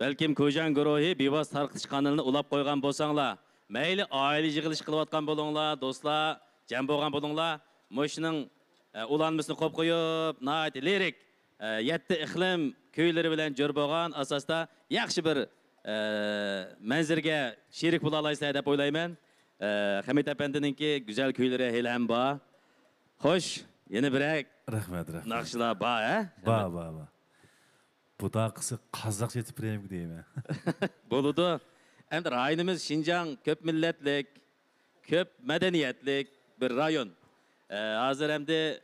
بەلكىم كۇژاڭ گۇرۇھى بىۋاسىتە تارقىتىش قانىلىنى ئۇلاپ قويغان بولساڭلار، مەيلى ئائىلە يىغىلىشى قىلىۋاتقان بولۇڭلار، دوستلار جەم بولغان بولۇڭلار، مۇشۇنىڭ، ئە، ئۇلانمىسىنى قويۇپ قويۇپ، ناھايىتى لىرىك، ئە، يەتتە ئىقلىم كۈيلىرى بىلەن جور بولغان ئاساستا ياخشى بىر، ئە، مەنزىرىگە شېرىك بولالايسىلەر دەپ ئويلايمەن. ئە، خەمىت ئەپەندىنىڭكى گۈزەل كۈيلىرى ھېلىھەم بار. خوش، يەنە بىرەر رەھمەت، رەھمەت. ناخشىلار بار، ھە؟ بار، بار، بار. بۇنداق قىلسا قازاقچە ئېيتىپ بېرەيمىكىن دەيمەن. بولىدۇ. ئەمدى رايونىمىز شىنجاڭ كۆپ مىللەتلىك، كۆپ مەدەنىيەتلىك بىر رايون. ئە، ھازىر ئەمدى،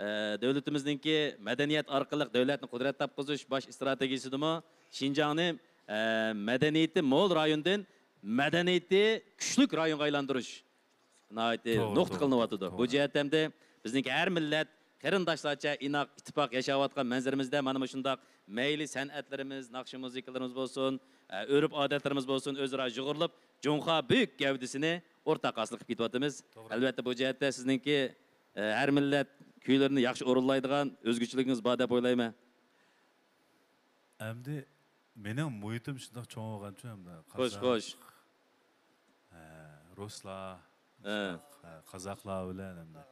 ئە، دۆلىتىمىزنىڭكى مەدەنىيەت ئارقىلىق دۆلەتنى قۇدرەت تاپقۇزۇش باش ئىستراتېگىيىسىدىمۇ شىنجاڭنى، ئە، مەدەنىيىتى مول رايوندىن مەدەنىيىتى كۈچلۈك رايونغا ئايلاندۇرۇش ناھايىتى توغرا، نۇقتا توغرا، قىلىنىۋاتىدۇ. توغرا. بۇ جەھەتتە ئەمدى بىزنىڭكى ھەر مىللەت قېرىنداشلارچە ئىناق، ئىتتىپاق ياشاۋاتقان مەنزىرىمىزدە مانا مۇشۇنداق مەيلى سەنئەتلىرىمىز، ناخشا مۇزىكىلىرىمىز بولسۇن، ئە، ئۆرپ-ئادەتلىرىمىز بولسۇن، ئۆزئارا يۇغۇرۇلۇپ، جۇڭخۇا بۈيۈك گەۋدىسىنى ئورتاق ھاسىل قىلىپ كېتىۋاتىمىز. توغرا. ئەلۋەتتە، بۇ جەھەتتە سىزنىڭكى، ئە، ھەر مىللەت كۈيلىرىنى ياخشى ئورۇنلايدىغان ئۆزگىچىلىكىڭىز بار دەپ ئويلايمەن. ئەمدى مېنىڭ مۇھىتىم شۇنداق چوڭ بولغانچۇ ئەمدى. خوش، قازاق، خوش. ھە، رۇسلار، ھە. مۇشۇنداق، ھە، قازاقلار بىلەن ئەمدى.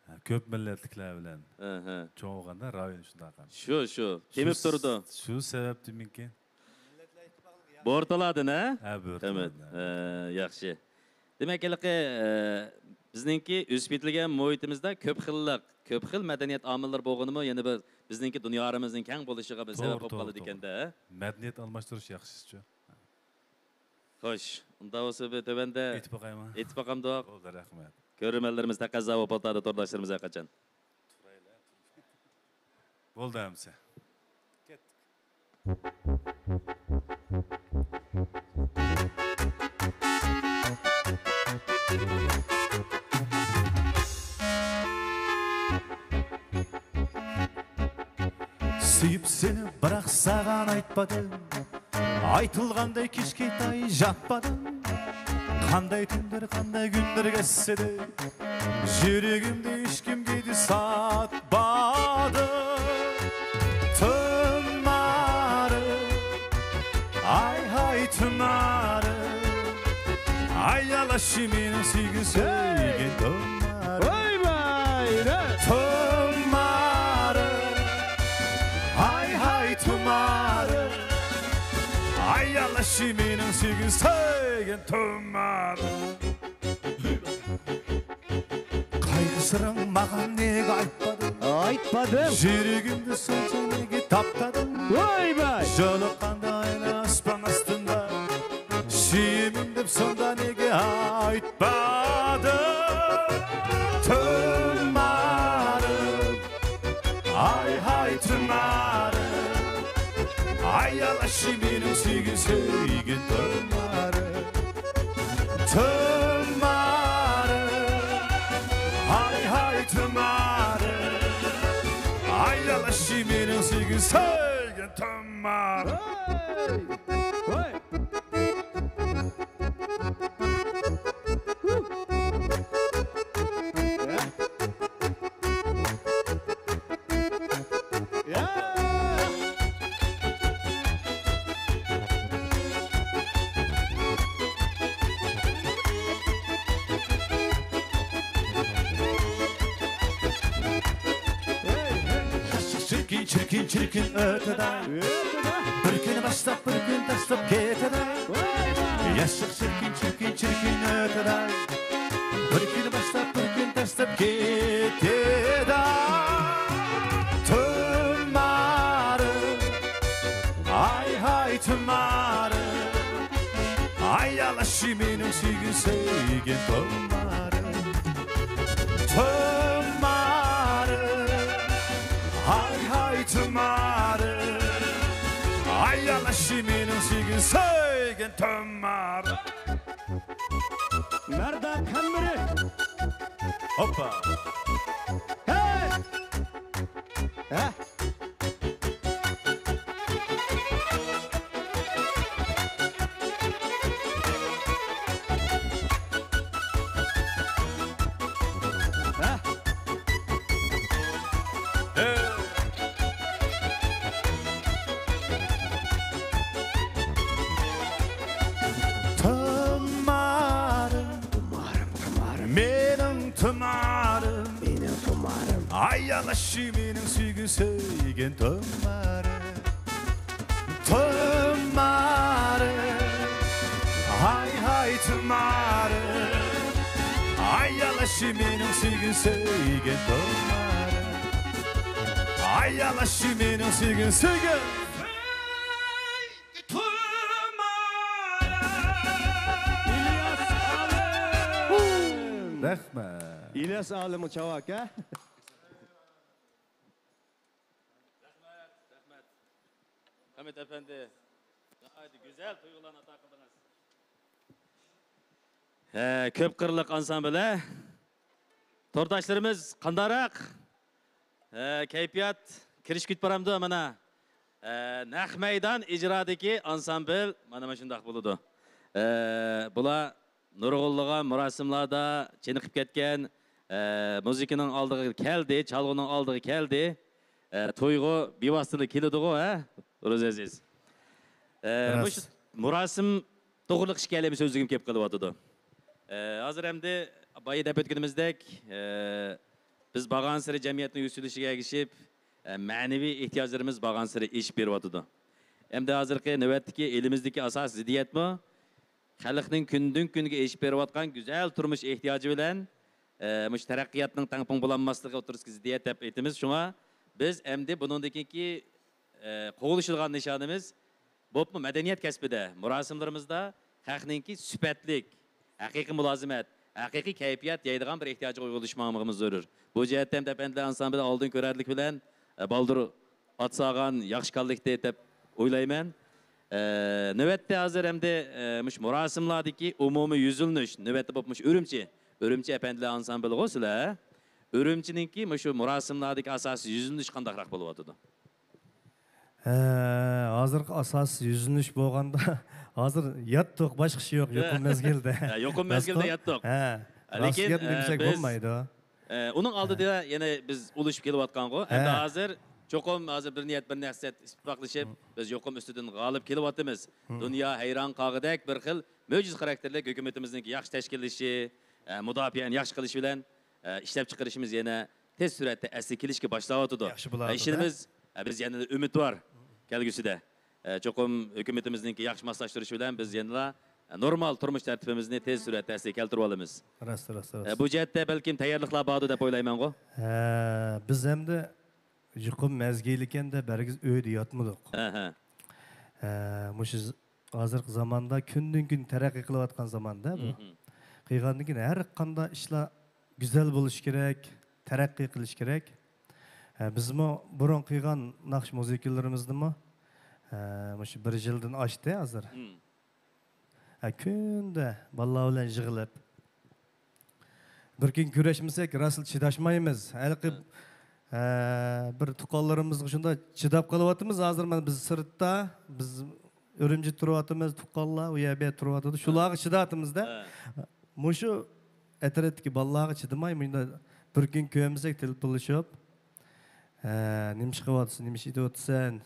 ھە، كۆپ مىللەتلىكلەر بىلەن ھە، ھە. چوڭ بولغاندا رايون شۇنداق ئەمدى. شۇ، شۇ. شۇ تېمىپ س-، تۇرىدۇ. شۇ سەۋەبتىنمىكىن؟ بورتالاردىن، ھە؟ ھە، بورتالاردىن. ھە، ياخشى. دېمەك، ھېلىقى، ئە، بىزنىڭكى ئۆسۈپ يېتىلگەن مۇھىتىمىزدا كۆپ خىللىق، كۆپ خىل مەدەنىيەت ئامىللىرى بولغىنىمۇ يەنە بىر بىزنىڭكى دۇنيارىمىزنىڭ كەڭ بولۇشىغا بىر سەۋەب بولۇپ قالىدىكەن-دە. توغرا، توغرا. مەدەنىيەت ئالماشتۇرۇش ياخشىچۇ. خوش، ئۇنداق بولسا بىر تۆۋەندە ئېيتىپ باقايمۇ؟ ئېيتىپ باقامدۇق؟ بولدى، رەھمەت. كۆرۈرمەنلىرىمىز تەقەززا بولۇپ ئولتۇرىدۇ، تورداشلىرىمىز ھەرقاچان. بولدى ئەمسە. كەتتۇق. سۆيۈپ سېنى بىراق ساغان ئايتمىدىم. ئايتىلغاندەك كېچە كېتەي ياتمىدىم. قانداي تۈندۇر، قانداي كۈندۇر كەتسىدى. يۈرىكىمدە ھېچكىمگە دە ساتمىدىم. تۈمارىم، ئاي ھاي تۈمارىم. ئايالاشى مېنىڭ سۆيگۈ سۆيگەن تۈمارىم. ۋاي ۋاي، رەھمەت. تۈمارىم، ئاي ھاي تۈمارىم. ئايالاشى مېنىڭ سۆيگۈ سۆيگەن تۈمارىم. قايغۇ سىرىڭ ماڭا نېگە ئايتمىدىڭ؟ ئايتمىدىم. يۈرىكىمدە سەن نېگە تاپمىدىڭ؟ ۋاي ۋاي. يولۇققاندا ئايلار ئاسمان ئاستىدا، سۆيىمەن دەپ سەندە نېگە ئايتمىدىڭ؟ تۈمارىم، ئاي ھاي تۈمارىم. ئايالاشى مېنىڭ سۆيگۈ سۆيگەن تۈمارىم. تۈمارىم، ئاي ھاي تۈمارىم. ئايالاشى مېنىڭ سۆيگۈ سۆيگەن تۈمارىم. چىركىن، چىركىن ئۆتىدۇ. بىر كۈنى باشلاپ، بىر كۈن تاشلاپ كېتىدۇ. ياشلىق چىركىن، چىركىن، چىركىن ئۆتىدۇ. بىر كۈنى باشلاپ، بىر كۈن تاشلاپ كېتىدۇ. تۈمارىم، ھاي، ھاي، تۈمارىم. ئايالاشى مېنىڭ سۆيگۈم، سۆيگەن تۈمارىم. تۈمارىم، ھاي، ھاي، تۈمارىم. ئايالاشى مېنىڭ سۆيگۈم، سۆيگەن تۈمارىم. مەردان قەمبىرى. ھوپپا. ھەي! ھە؟ ھە؟ تۈمارىم، تۈمارىم، تۈمارىم، مېنىڭ تۈمارىم، مېنىڭ تۈمارىم. ئايالاشى مېنىڭ سۆيگۈم، سۆيگەن تۈمارىم. تۈمارىم، ھاي، ھاي، تۈمارىم. ئايالاشى مېنىڭ سۆيگۈم، سۆيگەن تۈمارىم. ئايالاشى مېنىڭ سۆيگۈم، سۆيگۈم. تۈمارىم. رەھمەت. ئىلياس ئالىم چاۋاك، ھە؟ رەھمەت، رەھمەت. ھامىت ئەپەندى، ناھايىتى گۈزەل تۇيغۇلارنى ئاتا قىلدىڭىز. ھە، كۆپ قىرلىق ئانسامبىل، ھە؟ تورداشلىرىمىز قانداقراق؟ ھە، كەيپىيات كىرىشكە كېتىپ بارامدۇ مانا؟ ھە، نەق مەيدان ئىجرادىكى ئانسامبىل مانا مۇشۇنداق بولىدۇ. ھە، بۇلار نۇرغۇنلىغان مۇراسىملاردا چېنىقىپ كەتكەن، ئە، مۇزىكىنىڭ ئالدىغا كەلدى، چالغۇنىڭ ئالدىغا كەلدى. ئە، تويغۇ بىۋاسىتىلا كېلىدىغۇ، ھە، روزى ئەزىز؟ ئە، راست. مۇشۇ مۇراسىم توغرىلىق ئىككى كەلىمە سۆزلىگۈم كېلىپ قېلىۋاتىدۇ. ئە، ھازىر ئەمدى بايا دەپ ئۆتكىنىمىزدەك، ئە، بىز بارغانسېرى جەمئىيەتنىڭ يۈكسىلىشىگە ئەگىشىپ، ئە، مەنىۋى ئېھتىياجلىرىمىز بارغانسېرى ئېشىپ بېرىۋاتىدۇ. ئەمدى ھازىرقى نۆۋەتتىكى ئېلىمىزدىكى ئاساسىي زىددىيەتمۇ خەلقنىڭ كۈندىن-كۈنگە ئېشىپ بېرىۋاتقان گۈزەل تۇرمۇش ئېھتىياجى بىلەن، ئە، مۇشۇ تەرەققىياتنىڭ تەڭپۇڭ بولالماسلىقى ئوتتۇرىسىدىكى زىددىيەت دەپ ئېيتىمىز. شۇڭا بىز ئەمدى بۇنىڭدىن كېيىنكى، ئە، قوغلىشىدىغان نىشانىمىز، بولۇپمۇ مەدەنىيەت كەسپىدە، مۇراسىملىرىمىزدا خەقنىڭكى سۈپەتلىك، ھەقىقىي مۇلازىمەت، ھەقىقىي كەيپىيات يەيدىغان بىر ئېھتىياجغا ئۇيغۇنلىشىپ ماڭمىقىمىز زۆرۈر. بۇ جەھەتتە ھەمدە ئەپەندىلەر ئانسامبىلى ئالدىن كۆرەرلىك بىلەن، ئە، بالدۇر ئات سالغان ياخشى كاللىكتى دەپ ئويلايمەن. ئە، نۆۋەتتە ھازىر ئەمدى، ئە، مۇشۇ مۇراسىملاردىكى ئومۇمىي يۈزلىنىش، نۆۋەتتە بولۇپ مۇشۇ ئۈرۈمچى، ئۈرۈمچى ئەپەندىلەر ئانسامبىلىغۇ سىلەر. ئۈرۈمچىنىڭكى مۇشۇ مۇراسىملاردىكى ئاساسىي يۈزلىنىش قانداقراق بولۇۋاتىدۇ؟ ھە، ھازىرقى ئاساسىي يۈزلىنىش بولغاندا، ھازىر ياتتۇق، باشقا ئىش يوق، يۇقۇم مەزگىلىدە. ھە، يۇقۇم مەزگىلىدە ياتتۇق. ھە، راست گەپنى دېسەك بولمايدۇ. ئە، ئۇنىڭ ئالدىدا يەنە بىز ئۇلىشىپ كېلىۋاتقانغۇ. ئەمدى ھە. ھازىر چوقۇم ھازىر بىر نىيەت، بىر مەقسەت ئىتتىپاقلىشىپ، بىز يۇقۇم ئۈستىدىن غالىب كېلىۋاتىمىز. دۇنيا ھەيران قالغۇدەك بىر خىل مۆجىزە خاراكتېرلىك ھۆكۈمىتىمىزنىڭكى ياخشى تەشكىللىشى، ئە، مۇداپىئەنى ياخشى قىلىش بىلەن، ئە، ئىشلەپچىقىرىشىمىز يەنە تېز سۈرئەتتە ئەسلىگە كېلىشكە باشلاۋاتىدۇ. ياخشى بولىدۇ. ئە، ئىشىنىمىز، ئە، بىز يەنە ئۈمىد بار كەلگۈسىدە. ئە، چوقۇم ھۆكۈمىتىمىزنىڭكى ياخشى ماسلاشتۇرۇشى بىلەن بىز يەنىلا، ئە، نورمال تۇرمۇش تەرتىپىمىزنى تېز سۈرئەتتە ئەسلىگە كەلتۈرۈۋالىمىز. راست، راست، ئە، راست. بۇ جەھەتتە بەلكىم تەييارلىقلار باردۇ دەپ ئويلايمەنغۇ؟ ھە، بىز ئەمدى يۇقۇم مەزگىلى ئىكەن دەپ ھەرگىز ئۆيدە ياتمىدۇق. ھە، ھە. ھە، مۇشۇ ز-، ھازىرقى زاماندا كۈندىن-كۈن تەرەققىي قىلىۋاتقان زاماندا بۇ. قىلغاندىن كېيىن ھەر قانداق ئىشلار گۈزەل بولۇشى كېرەك، تەرەققىي قىلىشى كېرەك. ھە، بىزمۇ بۇرۇن قىلغان ناخشا مۇزىكىلىرىمىزنىمۇ، ھە، مۇشۇ بىر يىلدىن ئاشتى ھازىر. ھە، كۈندە بالىلار بىلەن يىغىلىپ، بىر كۈن كۆرۈشمىسەك، راستلا چىداشمايمىز. ھېلىقى، ھە، بىر تۇغقانلىرىمىزغا شۇنداق چىداپ قېلىۋاتىمىز. ھازىر مانا بىز سىرتتا، بىز ئۈرۈمچىدە تۇرۇۋاتىمىز، تۇغقانلار ئۇ يەر، بۇ يەر تۇرۇۋاتىدۇ. شۇلارغا چىداۋاتىمىز-دە. مۇشۇ ئەترەتتىكى بالىلارغا چىدىماي، مۇنداق بىر كۈن كۆرمىسەك، تېلېفونلىشىپ، ھە، نېمە ئىش قىلىۋاتىسەن، نېمە ئىش ئېتىۋاتىسەن؟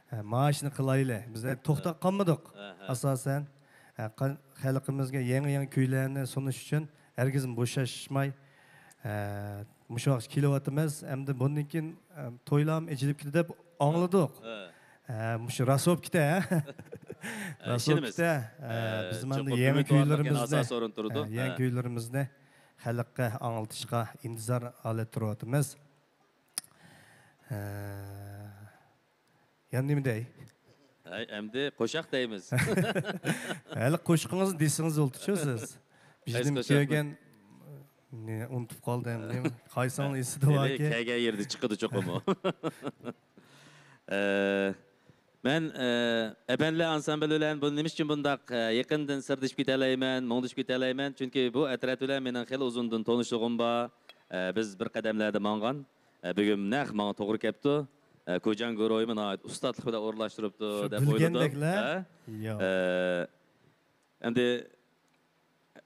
ھە، مانا ئىشنى قىلايلى. بىز توختاپ قالمىدۇق. ھە، ھە. ئاساسەن، ھە، قا-، خەلقىمىزگە يېڭى-يېڭى كۈيلەرنى سۇنۇش ئۈچۈن ھەرگىزمۇ بوشاشماي، ھە، مۇشۇ ۋاقىت كېلىۋاتىمىز. ئەمدى بۇندىن كېيىن، ئە، تويلارمۇ ئېچىلىپ كېتىدۇ دەپ ئاڭلىدۇق. ھە. ھە، مۇشۇ راست بولۇپ كېتە، ھە؟ ئە، راست بولۇپ ئىشىنىمىز. كېتە. ھە، ئە، بىز مانا چوقۇم يېڭى ئۈمىد بارلىقىنى كۈيلىرىمىزنى، ئاساس ئورۇن تۇرىدۇ. ھە، يېڭى ھە. كۈيلىرىمىزنى خەلققە ئاڭلىتىشقا ئىنتىزار ھالەتتە تۇرۇۋاتىمىز. ھە. يەنە نېمە دەي؟ ھەي، ئەمدى قوشاق دەيمىز. ھېلى قوشىقىڭىزنى دېسىڭىز بولدىچۇ سىز. بىزنىڭ قوشاقنى. كۆرگەن، نېمە، ئۇنتۇپ قالدىم، نېمە، قايسىڭىز ئېسىدە ھېلى باركەن؟ كەلگەن يېرىدە چىقىدۇ چوقۇم ئۇ. ئە، مەن، ئە، ئەپەندىلەر ئانسامبىلى بىلەن بۇ نېمە ئۈچۈن بۇنداق، ئە، يېقىندىن سىردىشىپ كېتەلەيمەن، مۇڭدىشىپ كېتەلەيمەن؟ چۈنكى بۇ ئەترەت بىلەن مېنىڭ خېلى ئۇزۇندىن تونۇشلۇقۇم بار. ئە، بىز بىر قەدەملەردە ماڭغان. ئە، بۈگۈن نەق ماڭا توغرا كەپتۇ. ئە، كوجاڭ گۇرۇھىمۇ ناھايىتى ئۇستاتلىق بىلەن ئورۇنلاشتۇرۇپتۇ شۇ دەپ ئويلىدىم. بىلگەندەكلەر؟ ھە؟ ياق. ئە، ئەمدى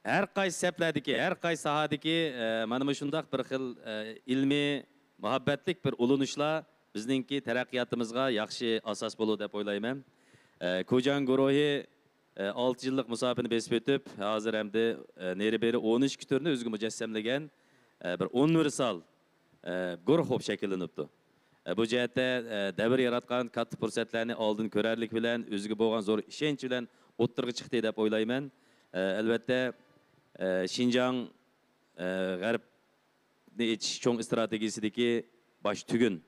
ھەر قايسى سەپلەردىكى، ھەر قايسى ساھەدىكى، ئە، مانا مۇشۇنداق بىر خىل، ئە، ئىلمىي، مۇھەببەتلىك بىر ئۇلىنىشلار بىزنىڭكى تەرەققىياتىمىزغا ياخشى ئاساس بولىدۇ دەپ ئويلايمەن. ئە، كوجاڭ گۇرۇھى، ئە، ئالتە يىللىق مۇساپىنى بېسىپ ئۆتۈپ، ھازىر ئەمدى، ئە، نېرى-بېرى ئون ئىككى تۈرنى ئۆزىگە مۇجەسسەملىگەن، ئە، بىر ئۇنىۋېرسال ئە، گۇرۇھ بولۇپ شەكىللىنىپتۇ. ئە، بۇ جەھەتتە، ئە، دەۋر ياراتقان كاتتا پۇرسەتلەرنى ئالدىن كۆرەرلىك بىلەن، ئۆزىگە بولغان زور ئىشەنچ بىلەن ئوتتۇرىغا چىقتى دەپ ئويلايمەن. ئە، ئەلۋەتتە، ئە، شىنجاڭ، ئە، غەربنى ئېچىش چوڭ ئىستراتېگىيىسىدىكى باش تۈگۈن،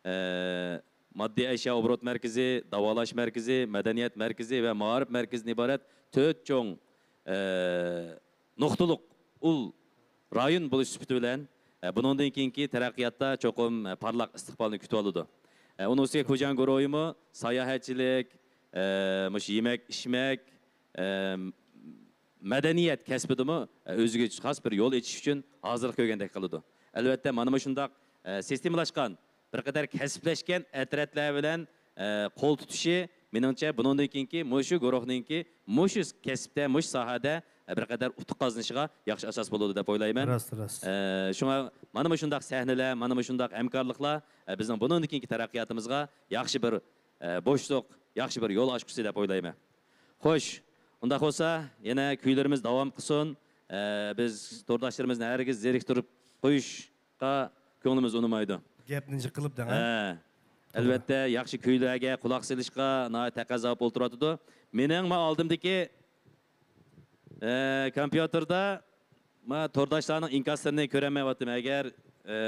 ئە، ماددىي ئەشيا ئوبوروت مەركىزى، داۋالاش مەركىزى، مەدەنىيەت مەركىزى ۋە مائارىپ مەركىزىدىن ئىبارەت تۆت چوڭ، ئە، نۇقتىلىق ئۇل رايون بولۇش سۈپىتى بىلەن، ئە، بۇنىڭدىن كېيىنكى تەرەققىياتتا چوقۇم، ئە، پارلاق ئىستىقبالنى كۈتۈۋالىدۇ. ئە، ئۇنىڭ ئۈستىگە كوجاڭ گۇرۇھىمۇ ساياھەتچىلىك، ئە، مۇشۇ يېمەك، ئىچمەك، ئە، مەدەنىيەت كەسپىدىمۇ، ئە، ئۆزىگە خاس بىر يول ئېچىش ئۈچۈن ھازىرلىق كۆرگەندەك قىلىدۇ. ئەلۋەتتە، مانا مۇشۇنداق، ئە، سىستېمىلاشقان بىر قەدەر كەسىپلەشكەن ئەترەتلەر بىلەن، ئە، قول تۇتۇشى، مېنىڭچە، بۇنىڭدىن كېيىنكى مۇشۇ گۇرۇھنىڭكى مۇشۇ كەسىپتە، مۇشۇ ساھەدە، ئە، بىر قەدەر ئۇتۇق قازىنىشىغا ياخشى ئاساس بولىدۇ دەپ ئويلايمەن. راست، راست. ئە، شۇڭا مانا مۇشۇنداق سەھنىلەر، مانا مۇشۇنداق ھەمكارلىقلار، ئە، بىزنىڭ بۇنىڭدىن كېيىنكى تەرەققىياتىمىزغا ياخشى بىر، ئە، بوشلۇق، ياخشى بىر يول ئاچقۇسى دەپ ئويلايمەن. خوش، ئۇنداق بولسا، يەنە كۈيلىرىمىز داۋام قىلسۇن. ئە، بىز تورداشلىرىمىزنى ھەرگىز زېرىكتۈرۈپ قويۇش قا كۆڭلىمىز ئۇنىمايدۇ. گەپنى جىق قىلىپ دەڭ، ھە؟ ھە. ئەلۋەتتە، ياخشى كۈيلەرگە قۇلاق سېلىشقا ناھايىتى تەقەززا بولۇپ ئولتۇرۇۋاتىدۇ. مېنىڭ ما ئالدىمدىكى، ئە، كومپيۇتېردا ما تورداشلارنىڭ ئىنكاسلىرىنى كۆرەلمەيۋاتىمەن. ئەگەر، ئە،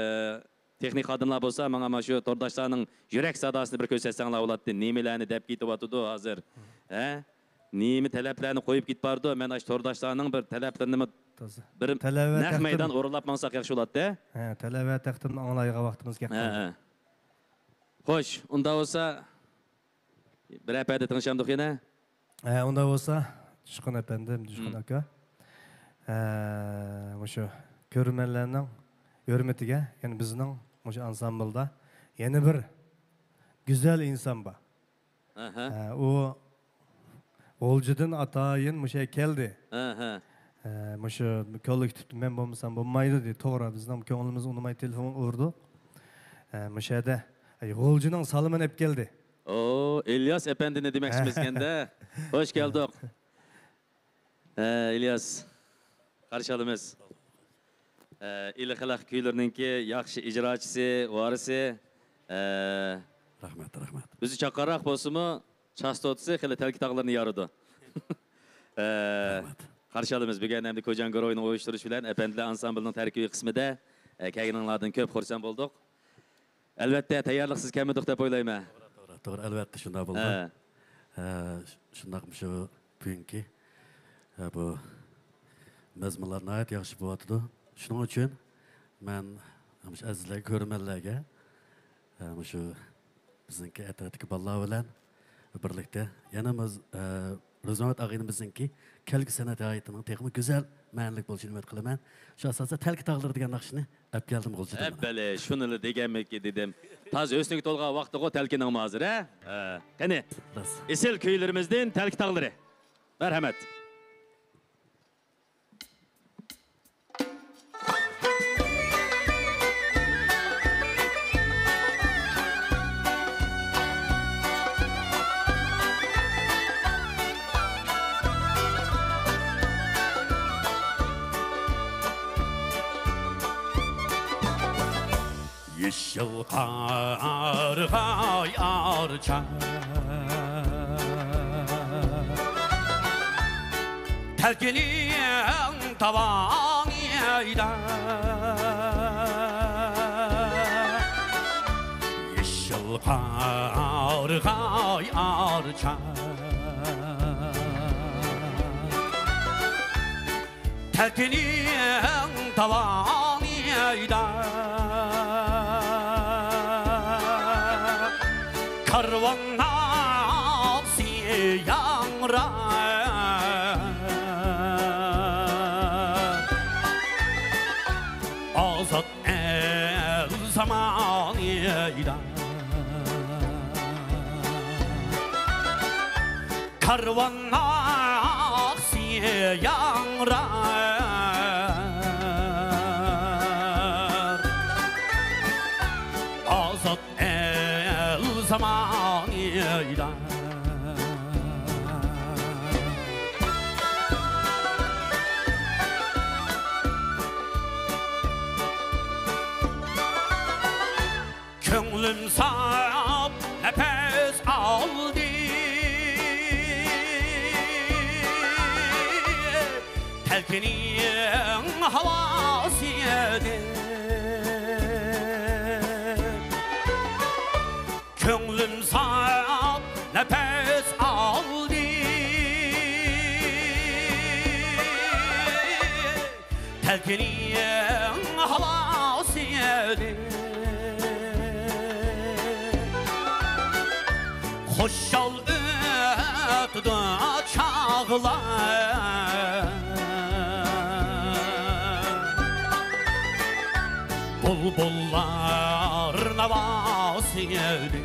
تېخنىك خادىملار بولسا، ماڭا ما شۇ تورداشلارنىڭ يۈرەك ساداسىنى بىر كۆرسەتسەڭلار بولاتتى. نېمىلەرنى دەپ كېتىۋاتىدۇ ھازىر؟ ھە؟ نېمە تەلەپلەرنى قويۇپ كېتىپ بارىدۇ؟ مەن ئاشۇ تورداشلارنىڭ بىر تەلەپلىرىنىمۇ تازا. بىر تەلەۋە نەق تەختىم. مەيدان ئورۇنلاپ ماڭساق ياخشى بولاتتى. ھە، تەلەۋە تەختىمنى ئاڭلايدىغان ۋاقتىمىز كەپ ھە، قالدى. ھە. خوش، ئۇنداق بولسا بىر ھەپتىدە تىڭشامدۇق يەنە. ھە، ئۇنداق بولسا، جۇشقۇن ئەپەندىم، جۇشقۇن ھىم. ئاكا. ھە، مۇشۇ كۆرۈرمەنلەرنىڭ ھۆرمىتىگە، يەنە بىزنىڭ مۇشۇ ئانسامبىلدا يەنە بىر گۈزەل ئىنسان بار. ئەھە. ھە، ئۇ غۇلجىدىن ئاتايىن مۇشۇ يەرگە كەلدى. ئەھە. ھە، مۇشۇ كوللېكتىپتا مەن بولمىسام بولمايدۇ دېدى. توغرا، بىزنىڭ كۆڭلىمىز ئۇنىماي تېلېفون ئۇردۇق. ھە، مۇشۇ يەردە، ئەي، غۇلجىنىڭ سالىمىنى ئېلىپ كەلدى. ئو، ئىلياس ئەپەندىنى دېمەكچىمىزكەندە. خوش كەلدۇق. ھە، ئىلياس. قارشى ئالىمىز. ئە، ئىلى خەلق كۈيلىرىنىڭكى ياخشى ئىجراچىسى، ۋارىسى. ئە، رەھمەت، رەھمەت. ئۆزى چاققانراق بولسىمۇ، چاستوتىسى خېلى تەلكە تاغلىرىنى يارىدۇ. ئە، رەھمەت. قارشى ئالىمىز. بۈگۈن ئەمدى كوجاڭ گۇرۇھىنىڭ ئۇيۇشتۇرۇشى بىلەن ئەپەندىلەر ئانسامبىلىنىڭ تەركىبىي قىسمىدا، ئە، كەلگىنىڭلاردىن كۆپ خۇرسەن بولدۇق. ئەلۋەتتە، تەييارلىقسىز كەلمىدۇق دەپ ئويلايمەن. توغرا، توغرا، توغرا. ئەلۋەتتە شۇنداق بولدى. ھە. ھە، ش-، شۇنداق مۇشۇ بۈگۈنكى، ھە، بۇ مەزمۇنلار ناھايىتى ياخشى بولۇۋاتىدۇ. شۇنىڭ ئۈچۈن مەن مۇشۇ ئەزىزلەرگە، كۆرۈرمەنلەرگە، ھە، مۇشۇ بىزنىڭكى ئەترەتتىكى بالىلار بىلەن بىرلىكتە يەنە مۇز-، ھە، رىزۋانەت ئاغىنىمىزنىڭكى كەلگۈسى سەنئەت ھاياتىنىڭ تېخىمۇ گۈزەل، مەنىلىك بولۇشىنى ئۈمىد قىلىمەن. شۇ ئاساستا تەلكە تاغلىرى دېگەن ناخشىنى ئەپ كەلدىم غۇلجىدىن. ئەببەلى، شۇنىلا دېگەنمىكى دېدىم. تازا ھۆسنىگە تولغان ۋاقتىغۇ تەلكىنىڭمۇ ھازىر، ھە؟ ھە. قېنى، راست. ئېسىل كۈيلىرىمىزدىن تەلكە تاغلىرى. مەرھەمەت. يېشىل قارغاي ئارچا، تەلكىنىڭ داۋانىدا. يېشىل قارغاي ئارچا، تەلكىنىڭ داۋانىدا. كارۋان ناخشىسى ياڭرار، ئازاد ئەل زامانىدا. كارۋان ناخشىسى ياڭرار، ئازاد ئەل زامانىدا. كۆڭلۈم ساپ نەپەس ئالدى، تەلكىنىڭ ھاۋاسى ئىدى. كۆڭلۈم ساپ نەپەس ئالدى، تەلكىنىڭ ھاۋاسى ئىدى. خۇشال ئۆتىدۇ چاغلار، بۇلبۇللار ناۋاسى ئىدى.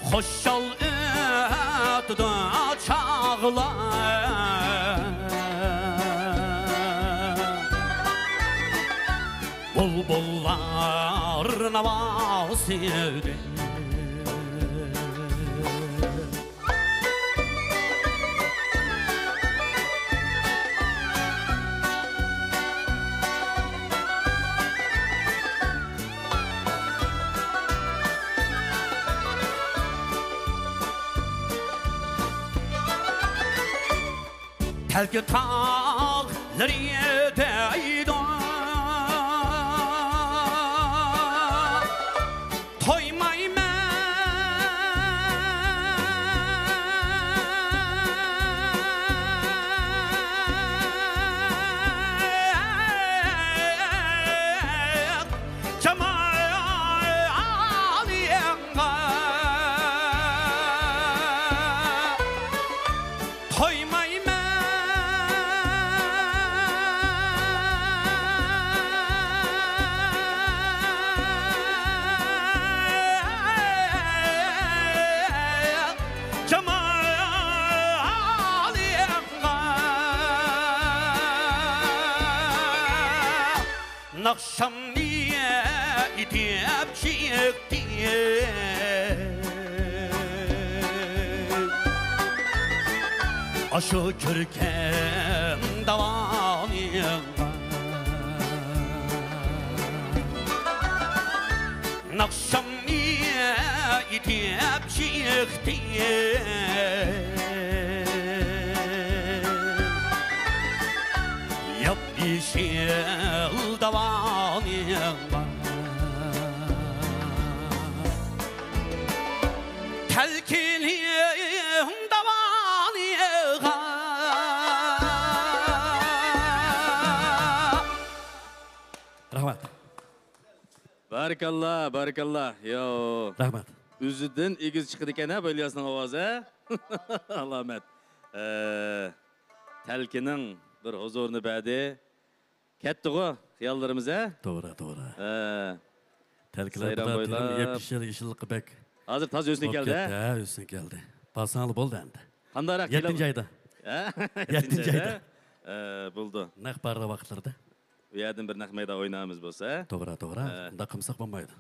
خۇشال ئۆتىدۇ چاغلار، بۇلبۇللار ناۋاسى ئىدى. تەلكە تاغلىرى دەيدۇ، تويمايمەن. جامالىڭغا تويمايمەن. جامالىڭغا ناخشامنى ئېيتىپ چىقتىم، ئاشۇ كۆركەم داۋانىڭغا. ناخشامنى ئېيتىپ چىقتىم، ياپ يېشىل داۋانىڭغا، تەلكىنىڭ داۋانىغا. رەھمەت. بارىكاللا، بارىكاللا. يو. رەھمەت. ئۆزىدىن ئېگىز چىقىدىكەن ھە بۇ ئىلياسنىڭ ئاۋازى ھە؟ ئالامەت. ئە، تەلكىنىڭ بىر ھۇزۇرىنى بەردى. كەتتىغۇ خىياللىرىمىز ھە؟ توغرا، توغرا. ھە. تەلكىلەر سايرام بويلاپ. يېپيېشىل، يېشىللىقى بەك ھازىر تازا ئۆسۈپ كەلدى ھە؟ ھە، ئۆسۈپ كەلدى. بارساڭلار بولدى ئەمدى. قانداقراق يەتتىنچى ئايدا. ھە؟ يەتتىنچى ئايدا. ئە، بولدى. نەق بارلىق ۋاقىتلىرىدا. ئۇ يەردىن بىر نەق مەيدان ئوينايمىز بولسا. توغرا، توغرا. ھە. ئۇنداق قىلمىساق بولمايدۇ.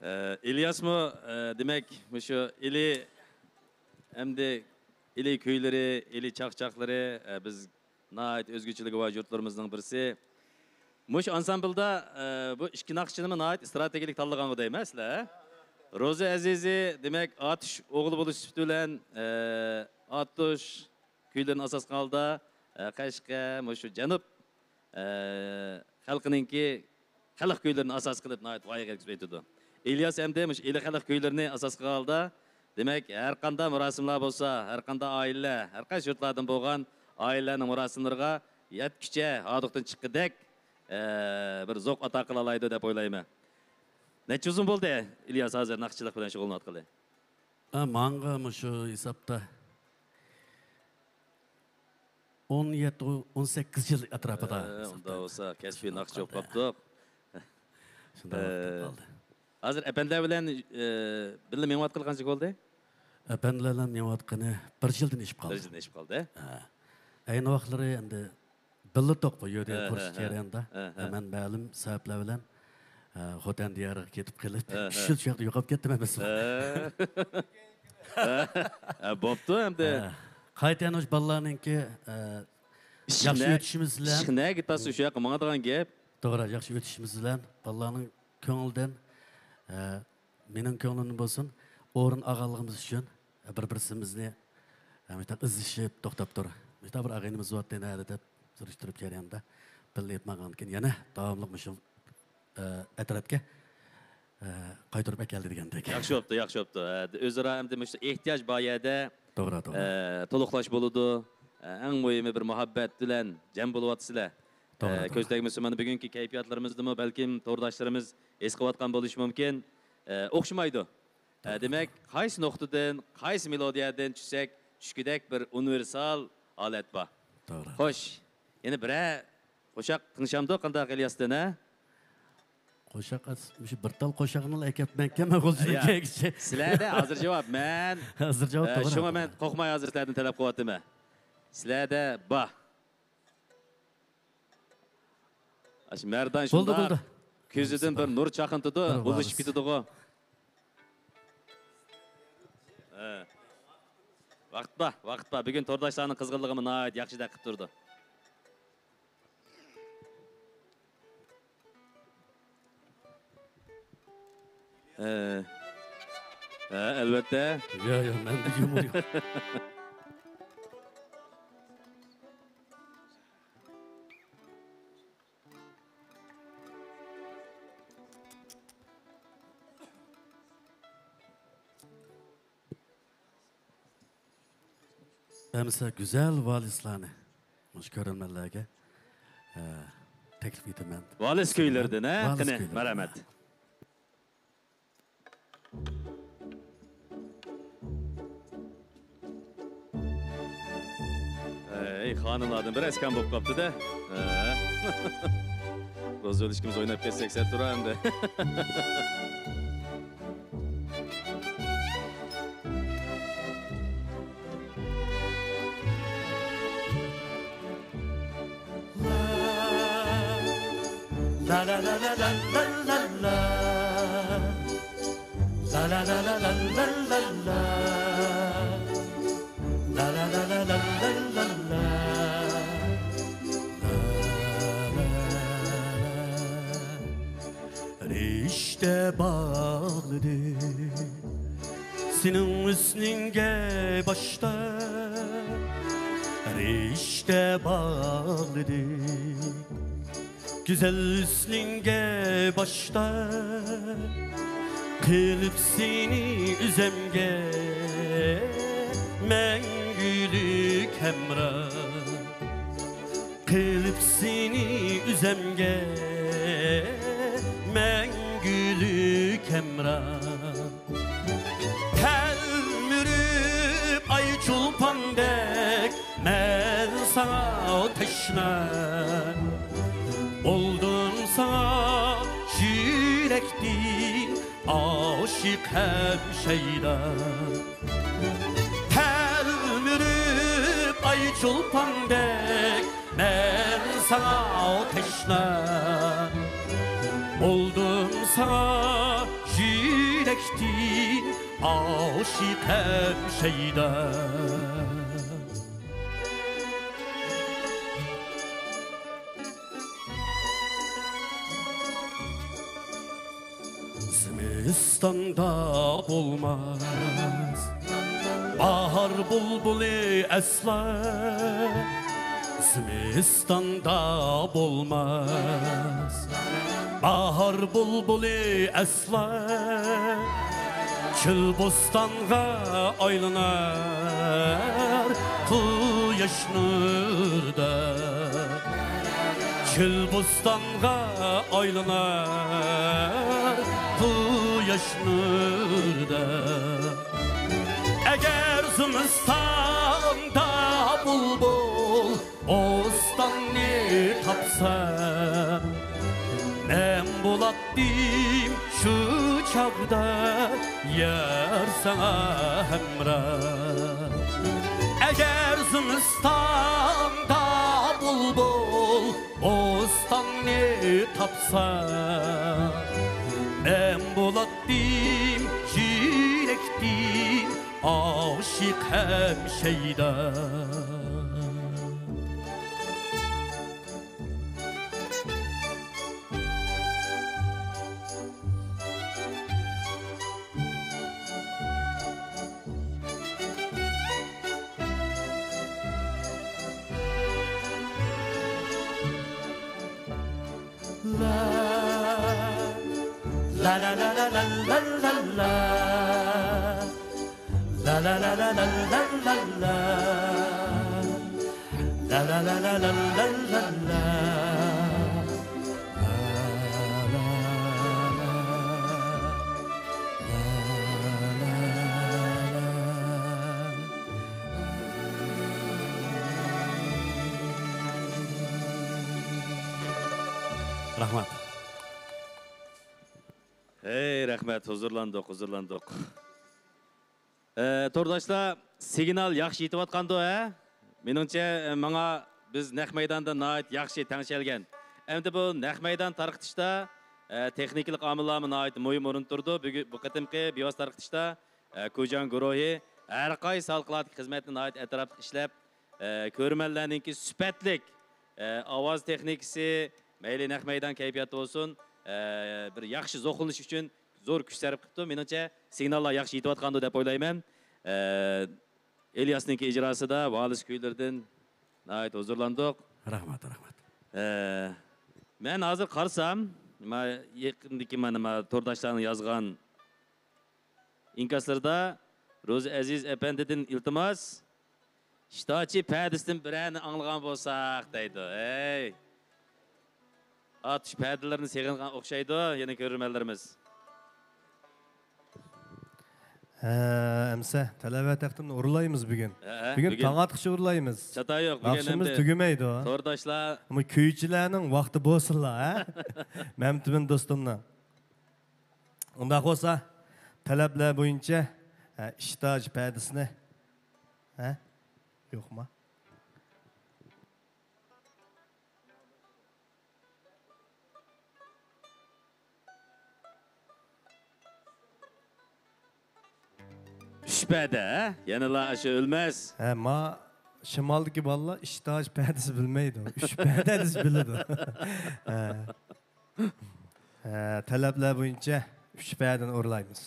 ئە، ئىلياسمۇ، ئە، دېمەك، مۇشۇ ئىلى، ئەمدى ئىلى كۈيلىرى، ئىلى چاقچاقلىرى، ئە، بىز ناھايىتى ئۆزگىچىلىكى بار يۇرتلىرىمىزنىڭ بىرسى. مۇشۇ ئانسامبىلدا، ئە، بۇ ئىككى ناخشىچىنىمۇ ناھايىتى ئىستراتېگىيەلىك تاللىغانغۇ دەيمەن سىلەر، ھە؟ روزى ئەزىزى، دېمەك، ئاتۇش ئوغلى بولۇش سۈپىتى بىلەن، ئە، ئاتۇش كۈيلىرىنى ئاساس قىلغان ھالدا، ئە، قەشقەر، مۇشۇ جەنۇب، ئە، خەلقىنىڭكى خەلق كۈيلىرىنى ئاساس قىلىپ ناھايىتى ۋايىغا يەتكۈزۈپ ئېيتىدۇ. ئىلياس ئەمدى مۇشۇ ئىلى خەلق كۈيلىرىنى ئاساس قىلغان ھالدا، دېمەك، ھەر قانداق مۇراسىملار بولسا، ھەر قانداق ئائىلىلەر، ھەر قايسى يۇرتلاردىن بولغان ئائىلىلەرنىڭ مۇراسىملىرىغا يەتكۈچە ھاردۇقتىن چىققۇدەك، ئە، بىر زوق ئاتا قىلالايدۇ دەپ ئويلايمەن. نەچچە يىل بولدى، ئىلياس، ھازىر ناخشىچىلىق بىلەن شۇغۇللىنىۋاتقىلى؟ ئە، ماڭا مۇشۇ ھېسابتا ئون يەتتە، ئون سەككىز يىل ئەتراپىدا. ئە، ھېسابتا. ئۇنداق بولسا، كەسپىي ناخشىچى بولۇپ قاپتۇق. شۇنداق بولۇپ قالدى. ھازىر ئەپەندىلەر بىلەن، ئە، بىللە مېڭىۋاتقىلى قانچە بولدى؟ ئەپەندىلەر بىلەن مېڭىۋاتقىنى بىر يىلدىن ئېشىپ قالدى. بىر يىلدىن ئېشىپ قالدى. ھە. ئەينى ۋاقىتلىرى ئەمدى بىللە توق بۇ يەردە ھە، كۇرس ھە، ھە. جەريانىدا. ھە، ھە. مەن مەلۇم سەۋەبلەر بىلەن، ئە، خوتەن دىيارىغا كېتىپ قېلىپ، ھە، ھە. ئۈچ يىل شۇ ياقتا يوقاپ كەتتىم ئەمەسمۇ؟ ھە. ھە، ھە، بوپتۇ ئەمدى. ھە. قايتا يەنە شۇ بالىلارنىڭكى، ئە، ياخشى ئۆتۈشىمىز بىلەن. ئىشىق نەگە تارتسا شۇ ياققا ماڭىدىغان گەپ. توغرا، ياخشى ئۆتۈشىمىز بىلەن بالىلارنىڭ كۆڭلىدىن، ئە، مېنىڭ كۆڭلۈمدىن بولسۇن، ئورۇن ئالغانلىقىمىز ئۈچۈن، بىر-بىرسىمىزنى، مۇشۇنداق ئىزدىشىپ توختاپ تۇر. مۇشۇنداق بىر ئاغىنىمىز بارتى نەدە دەپ سۈرۈشتۈرۈپ جەريانىدا بىللە ئېيتماغاندىن كېيىن يەنە داۋاملىق مۇشۇ، ئە، ئەترەتكە، ئە، قايتۇرۇپ ئەكەلدى دېگەندەك. ياخشى بوپتۇ، ياخشى بوپتۇ. ئە، ئۆزئارا ئەمدى مۇشۇ ئېھتىياج بار يەردە، توغرا، توغرا. ئە، تولۇقلاش بولىدۇ. ئە، ئەڭ مۇھىمى بىر مۇھەببەت بىلەن جەم بولۇۋاتىسىلەر. توغرا، ئە، توغرا. كۆز تەگمىسۇن، مانا بۈگۈنكى كەيپىياتلىرىمىزدىمۇ بەلكىم تورداشلىرىمىز ھېس قىلىۋاتقان بولۇشى مۇمكىن. ئە، ئوخشىمايدۇ. ئە، دېمەك، قايسى نۇقتىدىن، قايسى مېلودىيەدىن چۈشسەك، چۈشكۈدەك بىر ئۇنىۋېرسال ھالەت بار. توغرا. خوش، يەنە بىرەر قوشاق تىڭشامدۇ، قانداق، ئىلياستىن، ھە؟ قوشاق ئەس-، مۇشۇ بىر تال قوشاقنىلا ئەكەپ مەن كەلمەن غۇلجىدىن يا، كەلگۈچە. سىلەردە ھازىر جاۋاب مەن. ھازىر جاۋاب، ئە، توغرا، شۇڭا توغرا. مەن قورقماي ھازىر سىلەردىن تەلەپ قىلىۋاتىمەن. سىلەردە بار. ئاشۇ مەردان بولدى، شۇنداق بولدى. كۆزىدىن بىر نۇر چاقنىتىدۇ، بىر بولۇشۇپ كېتىدىغۇ. ھە. ۋاقىت بار، ۋاقىت بار. بۈگۈن تورداشلارنىڭ قىزغىنلىقىمۇ ناھايىتى ياخشى دەققىپ تۇرىدۇ. ھە. ھە، ئەلۋەتتە. يا، يا، مەندە يۇمۇر يوق. ئەمىسە گۈزەل ۋالىسلارنى مۇشۇ كۆرۈرمەنلەرگە، ئە، تەكلىپ ئېتىمەن. ۋالىس كۈيلىرىدىن، ھە؟ ۋالىس قېنى، كۈيلىرىدىن. مەرھەمەت. ئەي، خانىملاردىن بىر ئەسكان بولۇپ قاپتۇ-دە. ھە. روزا ئۆلۈشكىمىز ئويناپ كەتسەك سەت تۇرا ئەمدى. رىشتە باغلىدى سېنىڭ ھۈسنۈڭگە باشتا، رىشتە باغلىدى گۈزەل ھۈسنۈڭگە باشتا، قىلىپ سېنى ئۆزۈمگە مەڭگۈلۈك ھەمراھ. قىلىپ سېنى ئۆزۈمگە مەڭگۈلۈك ھەمراھ. تەلمۈرۈپ ئاي چولپاندەك مەن ساڭا تەشنا. بولدۇم ساڭا يۈرەكتىن ئاشىق ھەم شەيدا. تەلمۈرۈپ ئاي چولپاندەك مەن ساڭا تەشنا. بولدۇم ساڭا يۈرەكتىن ئاشىق ھەم شەيدا. زىمىستاندا بولماس باھار بۇلبۇلى ئەسلا، زىمىستاندا بولماس باھار بۇلبۇلى ئەسلا. چۆل بوستانغا ئايلىنار قۇياش نۇرىدا، چۆل بوستانغا ئايلىنار قۇياش نۇرىدا. ئەگەر زىمىستاندا بۇلبۇل بوستاننى تاپسا، مەن بولاتتىم شۇ چاغدا يار ساڭا ھەمراھ. ئەگەر زىمىستاندا بۇلبۇل بوستاننى تاپسا، مەن بولاتتىم يۈرەكتىن ئاشىق ھەم شەيدا. رەھمەت. ھەي، رەھمەت، ھۇزۇرلاندۇق، ھۇزۇرلاندۇق. ئە، تورداشلار، سىگنال ياخشى يېتىۋاتقاندۇ، ھە؟ مېنىڭچە، ئە، ماڭا بىز نەق مەيداندا ناھايىتى ياخشى تەڭشەلگەن. ئەمدى بۇ نەق مەيدان تارقىتىشتا، ئە، تېخنىكىلىق ئامىللارمۇ ناھايىتى مۇھىم ئورۇن تۇرىدۇ. بۈگۈ-، بۇ قېتىمقى بىۋاسىتە تارقىتىشتا، ئە، كۇجاڭ گۇرۇھى ھەر قايسى ھالقىلاردىكى خىزمەتنى ناھايىتى ئەتراپلىق ئىشلەپ، ئە، كۆرۈرمەنلەرنىڭكى سۈپەتلىك، ئە، ئاۋاز تېخنىكىسى، مەيلى نەق مەيدان كەيپىياتى بولسۇن، ئە، بىر ياخشى زوقلىنىش ئۈچۈن زور كۈچ سەرپ قىپتۇ. مېنىڭچە، سىگناللار ياخشى يېتىۋاتقاندۇ دەپ ئويلايمەن. ئە، ئىلياسنىڭكى ئىجراسىدا ۋالىس كۈيلىرىدىن ناھايىتى ھۇزۇرلاندۇق. رەھمەت، رەھمەت. ئە، مەن ھازىر قارىسام، ما-، يېقىندىكى مانا ما تورداشلارنىڭ يازغان ئىنكاسلىرىدا روزى ئەزىز ئەپەندىدىن ئىلتىماس، ئىشتىھاچى پەدىسىدىن بىرەرنى ئاڭلىغان بولساق دەيدۇ. ھەي! ئاتۇش پەدىلىرىنى سېغىنغان ئوخشايدۇ، يەنە كۆرۈرمەنلىرىمىز. ھە، ئەمسە، تەلەۋە تەختىمنى ئۇرلايمىز بۈگۈن. ھە، ھە، بۈگۈن بۈگۈن تاڭ ئاتقۇچە ئۇرلايمىز. چاتا يوق، بۈگۈن ناخشىمىز ئەمدى تۈگىمەيدۇ. تورداشلار. ئەمما كۈيچىلەرنىڭ ۋاقتى بولسۇنلا، ھە؟ مەمتىمىن دوستۇمنىڭ. ئۇنداق بولسا، تەلەپلەر بويىچە، ھە، ئىشتىھاچى پەدىسىنى، ھە؟ يوقما؟ ئۈچ پەدە، ھە؟ يەنىلا ئاشۇ ئۆلمەس. ھە، ما شىمالدىكى بالىلار ئىشتىھاچى پەدىسى بىلمەيدۇ. ئۈچ پەدە دېسە بىلىدۇ. ھە. ھە، تەلەپلەر بويىچە ئۈچ پەدىنى ئۇرلايمىز.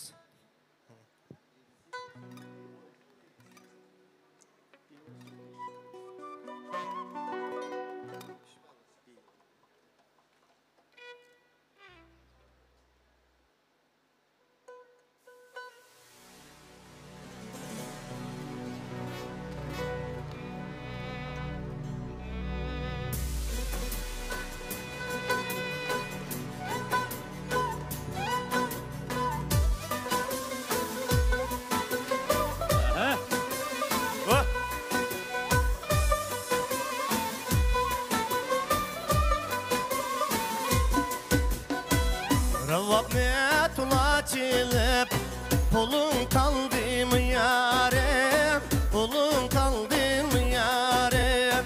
راۋابنى تولا چېلىپ، پۇلۇڭ قالدىمۇ يارىم، پۇلۇڭ قالدىمۇ يارىم؟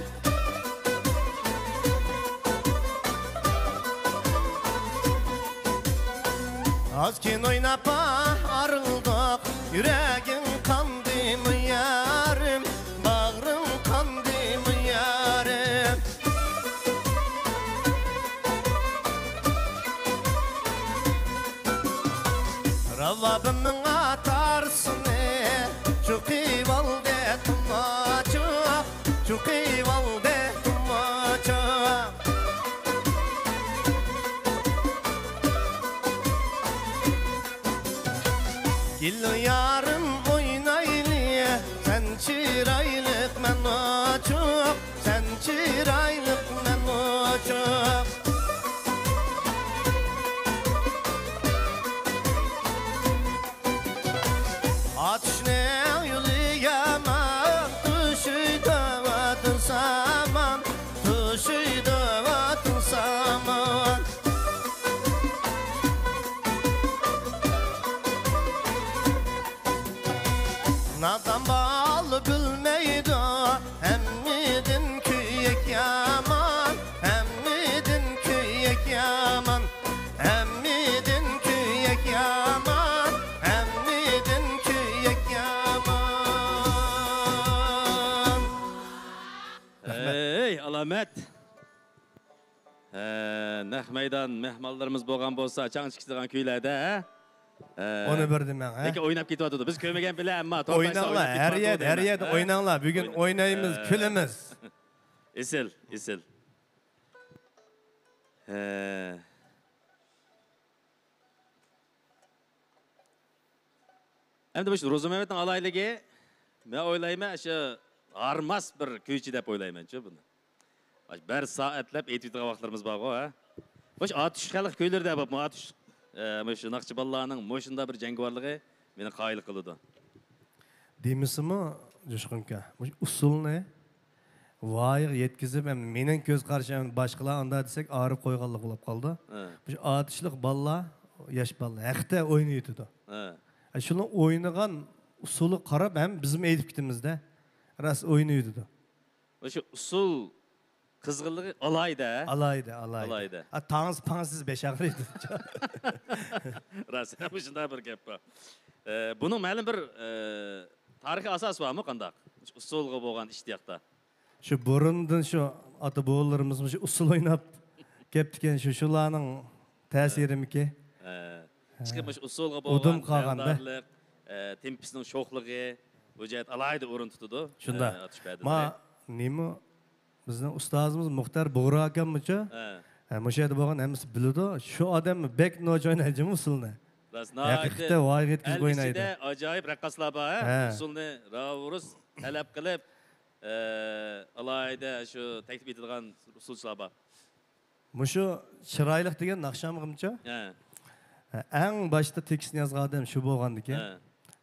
ئازكىن ئويناپلا ئارىلدۇق، يۈرىكىڭ قاندىمۇ يارىم، باغرىڭ قاندىمۇ يارىم؟ ئالامەت. ھە، نەق مەيدان مېھمانلىرىمىز بولغان بولسا، چاڭ چىقىدىغان كۈيلەردە، ھە؟ ھە. ئۇنى بىردىن مەڭ، ھە؟ لېكىن ئويناپ كېتىۋاتىدۇ. بىز كۆرمىگەن بىلەن، ئەمما تور تاشدا ئويناڭلار، ئويناپ ھەر كېتىۋاتىدۇ يەر، ھەر دەيمەن. يەردە ھە؟ ئويناڭلار. بۈگۈن ئوينايمىز، ھە. كۈلىمىز. ئېسىل، ئېسىل. ھە. ئەمدى مۇشۇ روزىمەمەتنىڭ ئالاھىدىلىكى، مەن ئويلايمەن، شۇ ھارماس بىر كۈيچى دەپ ئويلايمەنچۇ بۇنى. بىر سائەتلەپ ئېيتىۋېتىدىغان ۋاقىتلىرىمىز بارغۇ، ھە؟ مۇشۇ ئاتۇش خەلق كۈيلىرىدە بولۇپمۇ، ئاتۇش، ئە، مۇشۇ ناخچىبالىلارنىڭ مۇشۇنداق بىر جەڭگىۋارلىقى مېنى قايىل قىلىدۇ. دېمىسىمۇ، جۇشقۇنكا، مۇشۇ ئۇسسۇلنى ۋايىغا يەتكۈزۈپ، ھەم مېنىڭ كۆز قارىشىم، ھەم باشقىلار ئاندا دېسەك، ئايرىپ قويغانلىق بولۇپ قالىدۇ. ھە. مۇشۇ ئاتۇشلۇق بالىلار، ياش بالىلار ھەقتە ئوينىۋېتىدۇ. ھە. ھە، شۇنىڭ ئوينىغان ئۇسسۇلىغا قاراپ ھەم بىزمۇ ئېيتىپ كېتىمىز-دە. راست ئوينىۋېتىدۇ. مۇشۇ ئۇسسۇل قىزغىنلىقى ئالاھىدە. ئالاھىدە، ئالاھىدە. ئالاھىدە. ھە، تاڭسىز پاڭسىز بەش ئاغرىيدۇ. راست، مۇشۇنداق بىر گەپ بار. ئە، بۇنىڭ مەلۇم بىر، ئە، تارىخىي ئاساسى بارمۇ قانداق؟ ئۇسسۇلغا بولغان ئىشتىياقتا. شۇ بۇرۇندىن شۇ ئاتا-بوۋىلىرىمىز مۇشۇ ئۇسسۇل ئويناپ كەپتىكەن، شۇ، شۇلارنىڭ تەسىرىمىكى؟ ھە. ھە. چىقىپ مۇشۇ ئۇسسۇلغا بولغان ئۇدۇم قالغاندا. مەلدارلىق، ئە، تېمپىسنىڭ شوخلۇقى، بۇ جەھەت ئالاھىدە ئورۇن تۇتىدۇ. شۇنداق. ئە، ئاتۇش پەدىلىرى. ما، نېمە، بىزنىڭ ئۇستازىمىز مۇختار بۇغرا ئاكاممۇچۇ؟ ھە. ھە، مۇشۇ يەردە بولغان ھەممىسى بىلىدۇ. شۇ ئادەم بەك نوچى ئوينايدۇ جۇمۇ ئۇسسۇلنى. راست، ناھايىتى ھەقىقەتەن ۋايىغا يەتكۈزۈپ ئەل ئوينايدۇ. ئىچىدە ئاجايىپ رەققاسلار بار، ھە؟ ھە. ئۇسسۇلنى راۋۇرۇس تەلەپ قىلىپ، ئە، ئالاھىدە شۇ تەكلىپ ئېتىدىغان ئۇسسۇلچىلار بار. مۇشۇ چىرايلىق دېگەن ناخشامغىمچۇ؟ ھە. ھە، ئەڭ باشتا تېكىستنى يازغان ئادەم شۇ بولغاندىكىن، ھە.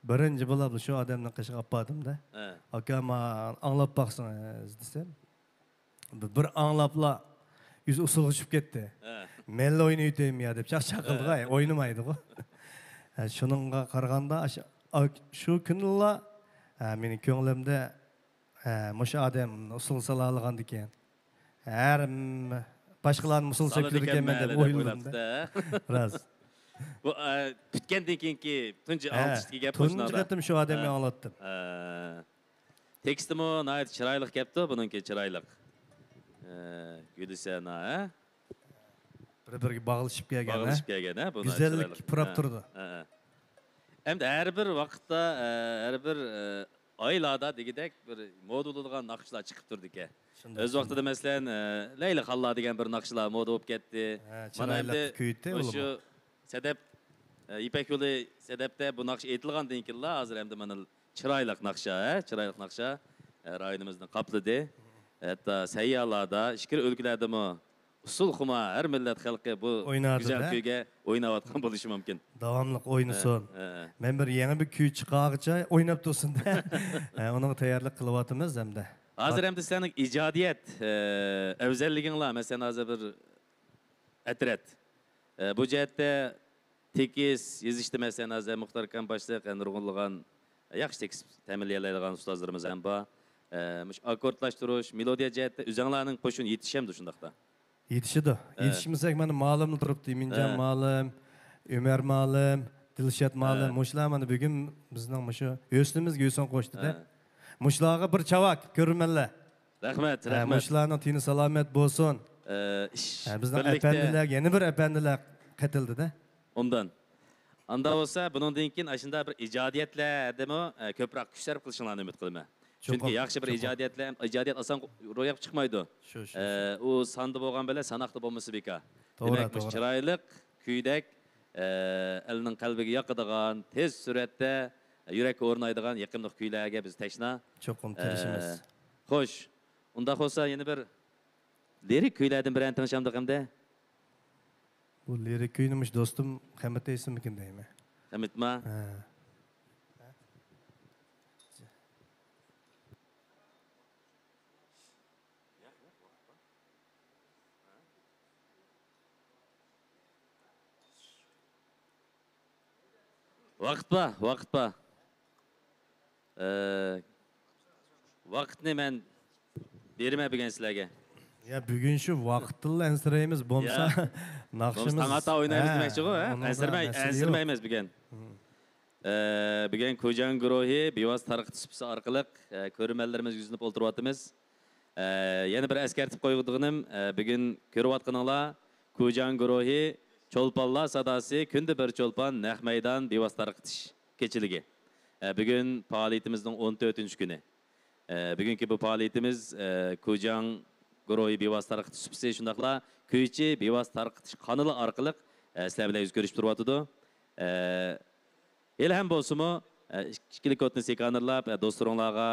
بىرىنچى بولۇپلا شۇ ئادەمنىڭ قېشىغا ئاپاردىم-دە. ھە. ئاكا، ما ئاڭلاپ باقسىڭىز دېسەم، بىر، بىر ئاڭلاپلا يۈزى ئۇسسۇلغا چۈشۈپ كەتتى. ھە. مەنلا ئوينىۋېتەيمۇ يا دەپ چاقچاق قىلدىغۇ، ھە. ئوينىمايدىغۇ. ھە، شۇنىڭغا قارىغاندا، ئاشۇ، ئا-، شۇ كۈنىلا، ھە، مېنىڭ كۆڭلۈمدە، ھە، مۇشۇ ئادەم ئۇسسۇل سالالىغاندىكىن، ھەر، م-، باشقىلارنى ئۇسسۇل سېلىدىكەنمەن دەپ ئويلىدىم-دە. راست. بۇ، ئە، پۈتكەندىن كېيىنكى تۇنجى ئاڭلىتىشتىكى گەپ، تۇنجى قېتىم شۇ ئادەمگە ئاڭلاتتىم. ھە. تېكىستىمۇ ناھايىتى چىرايلىق كەپتۇ، بۇنىڭكى چىرايلىق. ئە، گۈلسەنا، ھە؟ بىر-بىرىگە باغلىشىپ كەلگەن، ھە؟ باغلىشىپ كەلگەن، ھە؟ بۇ ناھايىتى گۈزەللىك چىرايلىق. پۇراپ تۇرىدۇ. ھە، ھە. ئەمدى ھەر بىر ۋاقىتتا، ئە، ھەر بىر، ئە، ئايلاردا دېگۈدەك بىر مودا بولىدىغان ناخشىلار چىقىپ تۇرىدىكەن. شۇنداق، ئۆز ۋاقتىدا، شۇنداق. مەسىلەن، ئە، لەيلى خانلار دېگەن بىر ناخشىلار مودا بولۇپ كەتتى. ھە، مانا چىرايلىق ئەمدى كۈيتتى مۇشۇ ئۇلىمۇ. سەدەپ، ئە، يىپەك يولى سەدەپتە بۇ ناخشا ئېيتىلغاندىن كېيىنلا ھازىر ئەمدى مانا چىرايلىق ناخشا، ھە؟ چىرايلىق ناخشا، ئە، رايونىمىزنى قاپلىدى. ھەتتا سەييارلاردا، ئىچكىرى ئۆلكىلەردىمۇ ئۇسسۇلخۇما ھەر مىللەت خەلقى بۇ گۈزەل كۈيگە ئويناۋاتقان بولۇشى مۇمكىن. داۋاملىق ئوينىسۇن. ھە، ھە. مەن بىر يېڭى بىر كۈي چىقارغىچە ئويناپ تۇرسۇن-دە. ھە، ئۇنىڭغا تەييارلىق قىلىۋاتىمىز ھەمدە. ھازىر ئەمدى سىلەرنىڭ ئىجادىيەت، ئە، ئەۋزەللىكىڭلار، مەسىلەن، ھازىر بىر ئەترەت. ئە، بۇ جەھەتتە تېكىست يېزىشتا، مەسىلەن، ھازىر مۇختەر ئاكام باشلىق، ئە، نۇرغۇنلىغان، ئە، ياخشى تېكىست تەمىنلىيەلەيدىغان ئۇستازلىرىمىز ھەم بار. ئە، مۇشۇ ئاككوردلاشتۇرۇش، مېلودىيە جەھەتتە ئۆزۈڭلارنىڭ قوشۇن يېتىشەمدۇ شۇنداقتا؟ يېتىشىدۇ. ھە. يېتىشمىسەك، مانا، مالىملا تۇرۇپتۇ. ئىمىنجان ھە. مالىم، ئۆمەر مالىم، دىلشات مالىم. ھە. مۇشۇلار مانا بۈگۈن بىزنىڭ مۇشۇ ھۆسنىمىزگە ھۆسن قوشتى-دە. ھە. مۇشۇلارغا بىر چاۋاك، كۆرۈرمەنلەر. رەھمەت، ھە، رەھمەت. مۇشۇلارنىڭ تېنى سالامەت بولسۇن. ئە، ئىش ھە، بىزنىڭ بىرلىكتە. ئەپەندىلەرگە يەنە بىر ئەپەندىلەر قېتىلدى-دە. ئوبدان. ئاندا بولسا، بۇنىڭدىن كېيىن ئاشۇنداق بىر ئىجادىيەتلەردىمۇ، ئە، كۆپرەك كۈچ سەرپ قىلىشىڭلارنى ئۈمىد قىلىمەن. چوقۇم، چۈنكى ياخشى بىر چوقۇم. ئىجادىيەتلەر، ئىجادىيەت ئاسان روياپقا چىقمايدۇ. شۇ، شۇ، ئە، شۇ. ئۇ ساندا بولغان بىلەن ساناقتا بولمىسا بىكار. توغرا، دېمەك، مۇشۇ توغرا. چىرايلىق كۈيدەك، ئە، ئەلنىڭ قەلبىگە ياقىدىغان، تېز سۈرئەتتە يۈرەككە ئورنايدىغان يېقىملىق كۈيلەرگە بىز تەشنا. چوقۇم ئە، تىرىشىمىز. خوش، ئۇنداق بولسا يەنە بىر لىرىك كۈيلەردىن بىرەرنى تىڭشامدۇق ئەمدى؟ بۇ لىرىك كۈينى مۇشۇ دوستۇم خەمىت ئېيتسىمىكىن دەيمەن. خەمىتما؟ ھە. ۋاقىت بار، ۋاقىت بار. ئە، ۋاقىتنى مەن بېرىمەن بۈگۈن سىلەرگە. يا، بۈگۈن شۇ ۋاقىتتىنلا ئەنسىرەيمىز، بولمىسا يا. ناخشىمىز، بولمىسا تاڭ ئاتا ئوينايمىز ھە، دېمەكچىغۇ، ھە؟ ئۇنىڭدا ئەنسىرىمەي-، مەسىلە يوق. ئەنسىرىمەيمىز بۈگۈن. ھىم. ئە، بۈگۈن كۇجاڭ گۇرۇھى بىۋاسىتە تارقىتىش سۇپىسى ئارقىلىق، ئە، كۆرۈرمەنلىرىمىزگە يۈزلىنىپ ئولتۇرۇۋاتىمىز. ئە، يەنە بىر ئەسكەرتىپ قويىدىغىنىم، ئە، بۈگۈن كۆرۈۋاتقىنىڭلار كۇجاڭ گۇرۇھى چولپانلار ساداسى كۈندە بىر چولپان نەق مەيدان بىۋاسىتە تارقىتىش كېچىلىكى. ئە، بۈگۈن پائالىيىتىمىزنىڭ ئون تۆتىنچى كۈنى. ئە، بۈگۈنكى بۇ پائالىيىتىمىز، ئە، كۇجاڭ گۇرۇھى بىۋاسىتە تارقىتىش سۇپىسى شۇنداقلا كۈيچى بىۋاسىتە تارقىتىش قانىلى ئارقىلىق، ئە، سىلەر بىلەن يۈز كۆرۈشۈپ تۇرۇۋاتىدۇ. ئە، ھېلىھەم بولسىمۇ، ئە، ئىككىلىك كودنى سىكانېرلاپ، ئە، دوستلىرىڭلارغا،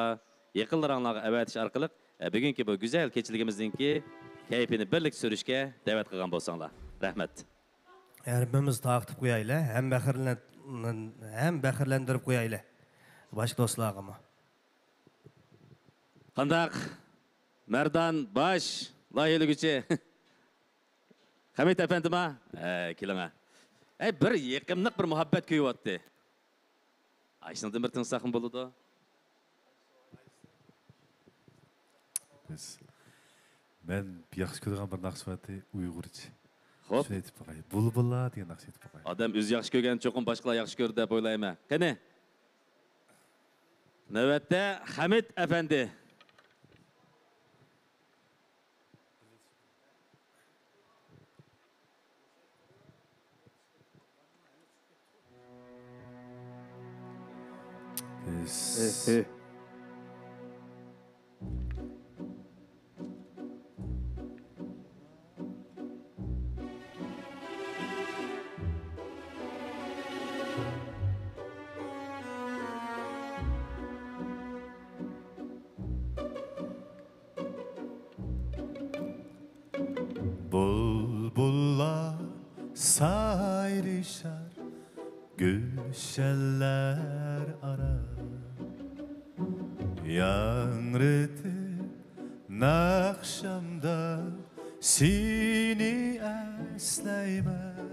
يېقىنلىرىڭلارغا ئەۋەتىش ئارقىلىق، ئە، بۈگۈنكى بۇ گۈزەل كېچىلىكىمىزنىڭكى كەيپىنى بىرلىكتە سۈرۈشكە دەۋەت قىلغان بولساڭلار. رەھمەت. ھەربىمىز تارقىتىپ قويايلى، ھەم بەخىرلەن-، ھەم بەخىرلەندۈرۈپ قويايلى باشقا دوستلارغىمۇ. قانداق؟ مەردان باش لايىھەلىگۈچى. خەمىت ئەپەندىما؟ ھە، كېلىڭە. ئەي، بىر يېقىملىق بىر مۇھەببەت كۈيى بارتتى. ئاشۇنىڭدىن بىر تىڭشىساقمۇ بولىدۇ؟ بىز، مەن ياخشى كۆرىدىغان بىر ناخشا بارتتى، ئۇيغۇرچە. خوپ. شۇنى ئېيتىپ باقاي. بۇلبۇللار دېگەن ناخشا ئېيتىپ باقاي. ئادەم ئۆزى ياخشى كۆرگەن چوقۇم باشقىلار ياخشى كۆرىدۇ دەپ ئويلايمەن. قېنى؟ نۆۋەتتە خەمىت ئەپەندى. بىز بۇلبۇللار سايرىشار گۈلشەنلەر ئارا، ياڭرىتىپ ناخشامدا سېنى ئەسلەيمەن.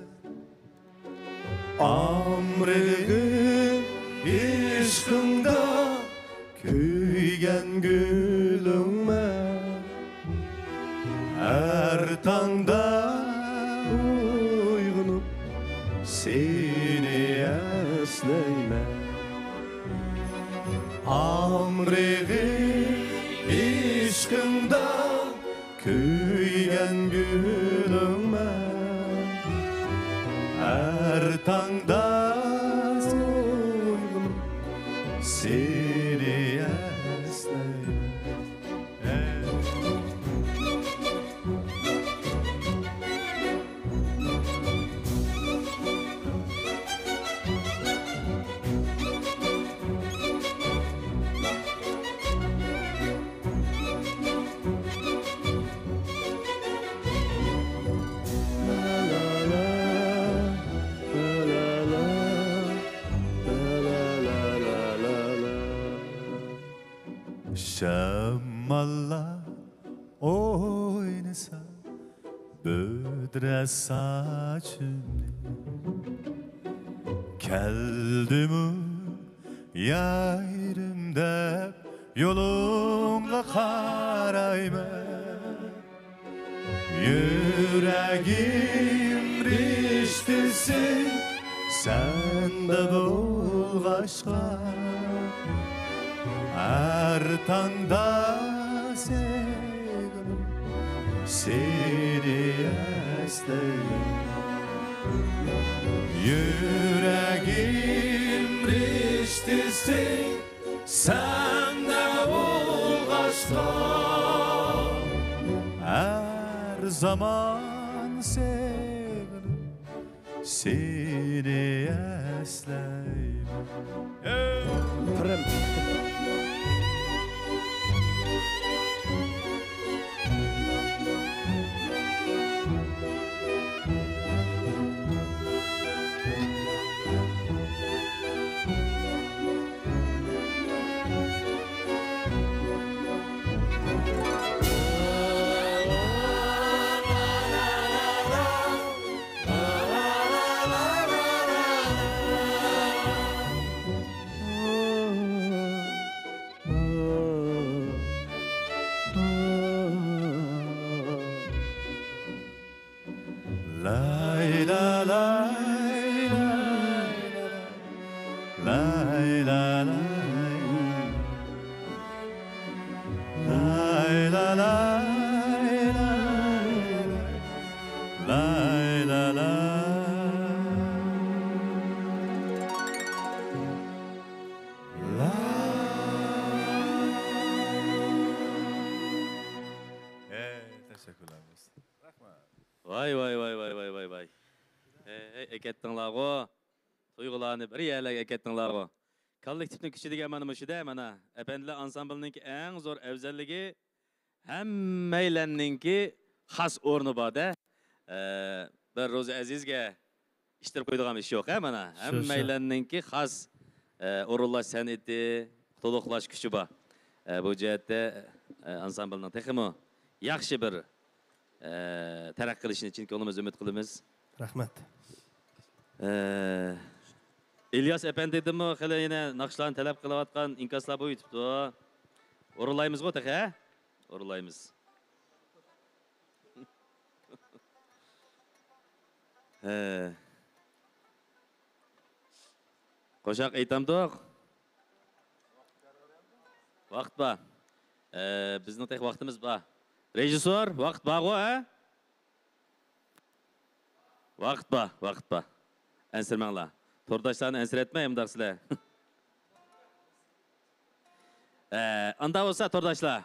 ئامرىغىم ئىشقىڭدا كۆيگەن گۈلۈڭمەن. ھەر تاڭدا ئويغىنىپ سېنى ئەسلەيمەن. ئامرىغىم ئىشقىڭدا كۆيگەن گۈلۈڭمەن. ھەر تاڭدا سېنى ئەسلەيمەن. شاماللار ئوينىسا بۈدرە ساچىمنى، كەلدىمۇ يارىم دەپ يولۇڭغا قارايمەن. يۈرەگىم رىشتىسى سەندە بولغاچقا، ھەر تاڭدا سېغىنىپ سېنى ئەسلەيمەن. يۈرەگىم رىشتىسى سەندە بولغاچقا، ھەر زامان سېغىنىپ سېنى ئەسلەيمەن. پىرىم. رەھمەت. ۋاي، ۋاي، ۋاي، ۋاي، ۋاي، ۋاي، ۋاي. ھەي، ھەي، ئەكەتتىڭلارغۇ. تۇيغۇلارنى بىر يەرلەرگە ئەكەتتىڭلارغۇ. كوللېكتىپنىڭ كۈچى دېگەن مانا مۇشۇدە، مانا. ئەپەندىلەر ئانسامبىلنىڭكى ئەڭ زور ئەۋزەللىكى، ھەممەيلەننىڭكى خاس ئورنى بار-دە. ئە، بىر روزى ئەزىزگە ئىتتىرىپ قويىدىغان ئىش يوق، ھە، مانا. شۇ، شۇ. ھەممەيلەننىڭكى خاس، ئە، ئورۇنلاش سەنئىتى، تولۇقلاش كۈچى بار. ئە، بۇ جەھەتتە، ئە، ئانسامبىلنىڭ تېخىمۇ ياخشى بىر، ئە، تەرەققىي قىلىشىنى چىن كۆڭلىمىز ئۈمىد قىلىمىز. رەھمەت. ئە، ئىلياس ئەپەندىدىنمۇ خېلى يەنە ناخشىلارنى تەلەپ قىلىۋاتقان ئىنكاسلار بولۇۋېتىپتۇ. ئورۇنلايمىزغۇ تېخى، ھە؟ ئورۇنلايمىز. ھە. قوشاق ئېيتامدۇق؟ ۋاقىت بار. ئە، بىزنىڭ تېخى ۋاقتىمىز بار. رېژىسسور، ۋاقىت بارغۇ، ھە؟ ۋاقىت بار، ۋاقىت بار. ئەنسىرىمەڭلار. تورداشلارنى ئەنسىرەتمەي، ئۇنداق سىلەر. ئە، ئاندا بولسا، تورداشلار،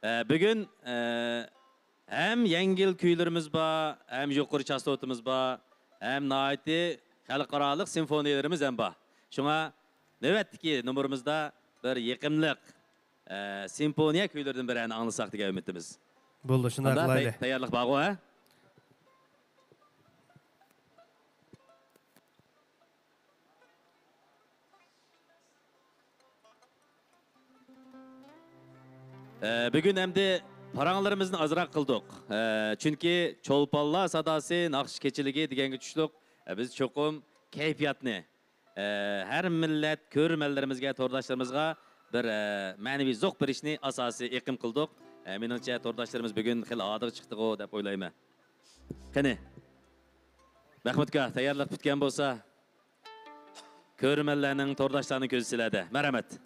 ئە، بۈگۈن، ئە، ھەم يەڭگىل كۈيلىرىمىز بار، ھەم يۇقىرى چاستوتىمىز بار، ھەم ناھايىتى خەلقئارالىق سىمفونىيەلىرىمىز ھەم بار. شۇڭا نۆۋەتتىكى نومۇرىمىزدا بىر يېقىملىق، ئە، سىمفونىيە كۈيلىرىدىن بىرەرنى ئاڭلىساق دېگەن ئۈمىدىمىز. بولدى، شۇنداق ئاندا قىلايلى. تەي-، تەييارلىق بارغۇ، ھە؟ ئە، بۈگۈن ئەمدى پاراڭلىرىمىزنى ئازراق قىلدۇق. ئە، چۈنكى چولپانلار ساداسى ناخشا كېچىلىكى دېگەنگە چۈشتۇق. ئە، بىز چوقۇم كەيپىياتنى، ئە، ھەر مىللەت كۆرۈرمەنلىرىمىزگە، تورداشلىرىمىزغا بىر، ئە، مەنىۋى زوق بېرىشنى ئاساسىي ئېقىم قىلدۇق. ئە، مېنىڭچە، تورداشلىرىمىز بۈگۈن خېلى ھادىغا چىقتىغۇ دەپ ئويلايمەن. قېنى، مەخمۇت ئاكا، تەييارلىق پۈتكەن بولسا، كۆرۈرمەنلەرنىڭ، تورداشلارنىڭ كۆزى سىلەردە. مەرھەمەت.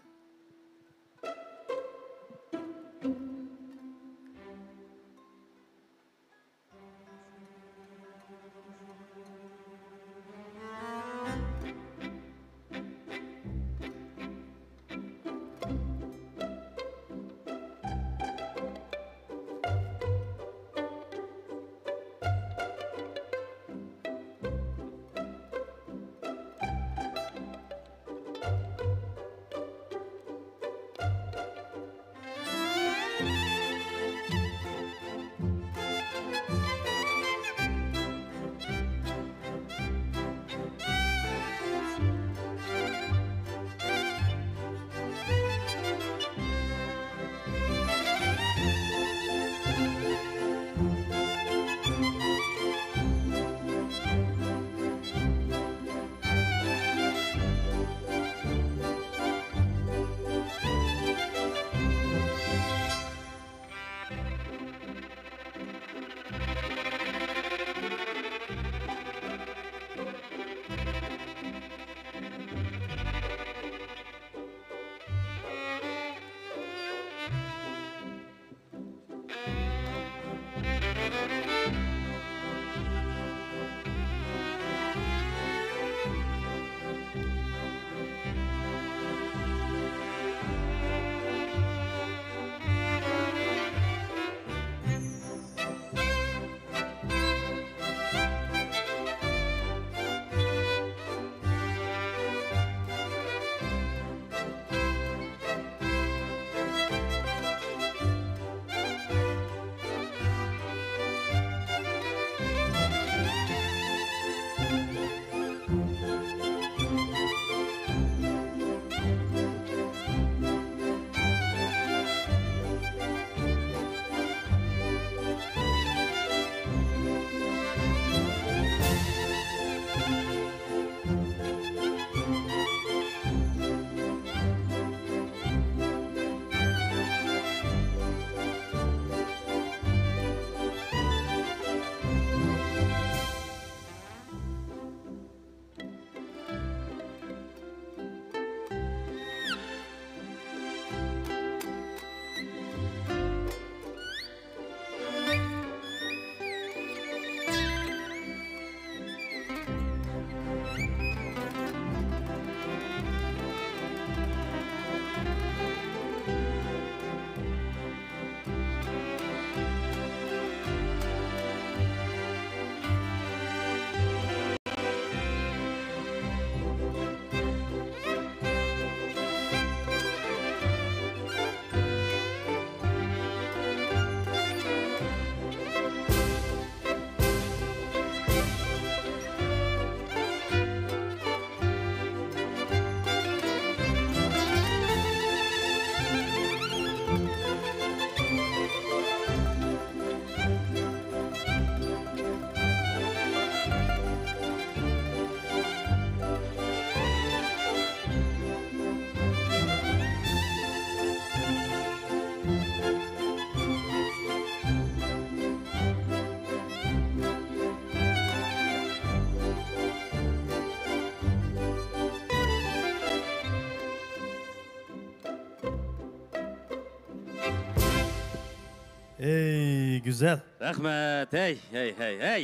گۈزەل. رەھمەت. ھەي، ھەي، ھەي، ھەي.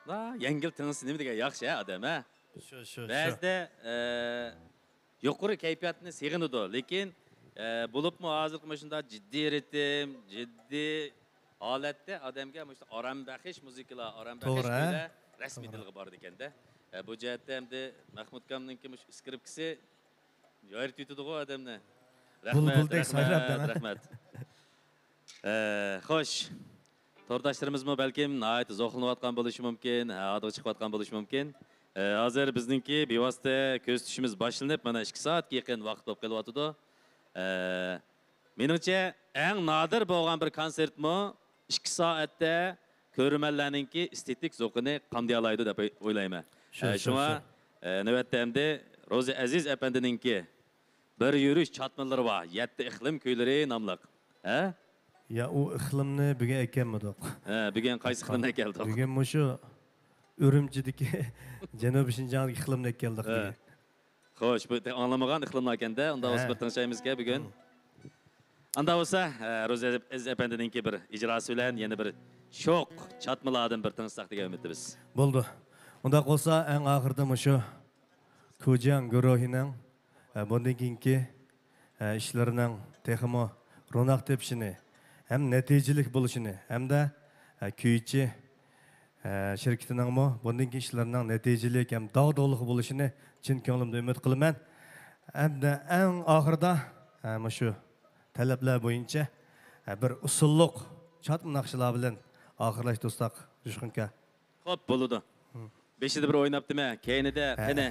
لا، يەڭگىل تىڭلىسا نېمە دېگەن ياخشى، ھە، ئادەم، ھە؟ شۇ، شۇ، شۇ. بەزىدە، ئە، يۇقىرى كەيپىياتنى سېغىنىدۇ، لېكىن، ئە، بولۇپمۇ ھازىرقى مۇشۇنداق جىددىي رىتىم، جىددىي ھالەتتە ئادەمگە مۇشۇ ئارام بەخش مۇزىكىلار، ئارام بەخش توغرا، ھە؟ كۈيلەر رەسمىي توغرا. تىلغا بارىدىكەن-دە. ئە، بۇ جەھەتتە ئەمدى مەخمۇت ئاكامنىڭكى مۇشۇ ئىسكرىپكىسى يايرىتىۋېتىدىغۇ ئادەمنى. رەھمەت، بۇلبۇلدەك رەھمەت، سايراپ دەڭە. رەھمەت. ئە، خوش. تورداشلىرىمىزمۇ بەلكىم ناھايىتى زوقلىنىۋاتقان بولۇشى مۇمكىن، ھە، ھادىغا چىقىۋاتقان بولۇشى مۇمكىن. ئە، ھازىر بىزنىڭكى بىۋاسىتە كۆزىتىشىمىز باشلىنىپ، مانا ئىككى سائەتكە يېقىن ۋاقىت بولۇپ قېلىۋاتىدۇ. ئە، مېنىڭچە، ئەڭ نادىر بولغان بىر كونسېرتمۇ ئىككى سائەتتە كۆرۈرمەنلەرنىڭكى ئېستېتىك زوقىنى قامدىيالايدۇ دەپ ئوي-، ئويلايمەن. شۇ، ئە، شۇ، شۇڭا، شۇ. ئە، نۆۋەتتە ئەمدى روزى ئەزىز ئەپەندىنىڭكى بىر يۈرۈش چاتمىلىرى بار، يەتتە ئىقلىم كۈيلىرى ناملىق. ھە؟ يا، ئۇ ئىقلىمنى بۈگۈن ئەكەلمىدۇق. ھە، بۈگۈن قايسى ئىقلىمنى ئەكەلدۇق؟ بۈگۈن مۇشۇ ئۈرۈمچىدىكى جەنۇبىي شىنجاڭدىكى ئىقلىمنى ئەكەلدۇق ھە. بۈگۈن. خوش، بۇ تېخى ئاڭلىمىغان ئىقلىملاركەندە، ئۇنداق بولسا ھە. بىر تىڭشايمىزكەن بۈگۈن. ھە. ئاندا بولسا، ئە، روزى ئەزىز ئەپەندىنىڭكى بىر ئىجراسى بىلەن يەنە بىر شوق چاتمىلاردىن بىر تىڭشىساق دېگەن ئۈمىدتىمىز. بولدى. ئۇنداق بولسا، ئەڭ ئاخىرىدا مۇشۇ كۇجياڭ گۇرۇھىنىڭ، ئە، بۇندىن كېيىنكى، ئە، ئىشلىرىنىڭ تېخىمۇ روناق تېپىشىنى ھەم نەتىجىلىك بولۇشىنى ھەمدە، ئە، كۈيچى، ئە، شىركىتىنىڭمۇ بۇندىن كېيىن ئىشلىرىنىڭ نەتىجىلىك ھەم داغدۇغىلىق بولۇشىنى چىن كۆڭلۈمدىن ئۈمىد قىلىمەن. ھەمدە ئەڭ ئاخىرىدا، ئە، مۇشۇ تەلەپلەر بويىچە، ئە، بىر ئۇسسۇللۇق چاتما ناخشىلار بىلەن ئاخىرلاشتۇرساق، جۇشقۇنكا. خوپ، بولىدۇ. ھىم. بېشىدا بىر ئويناپتىمەن، كەينىدە ھە. قېنى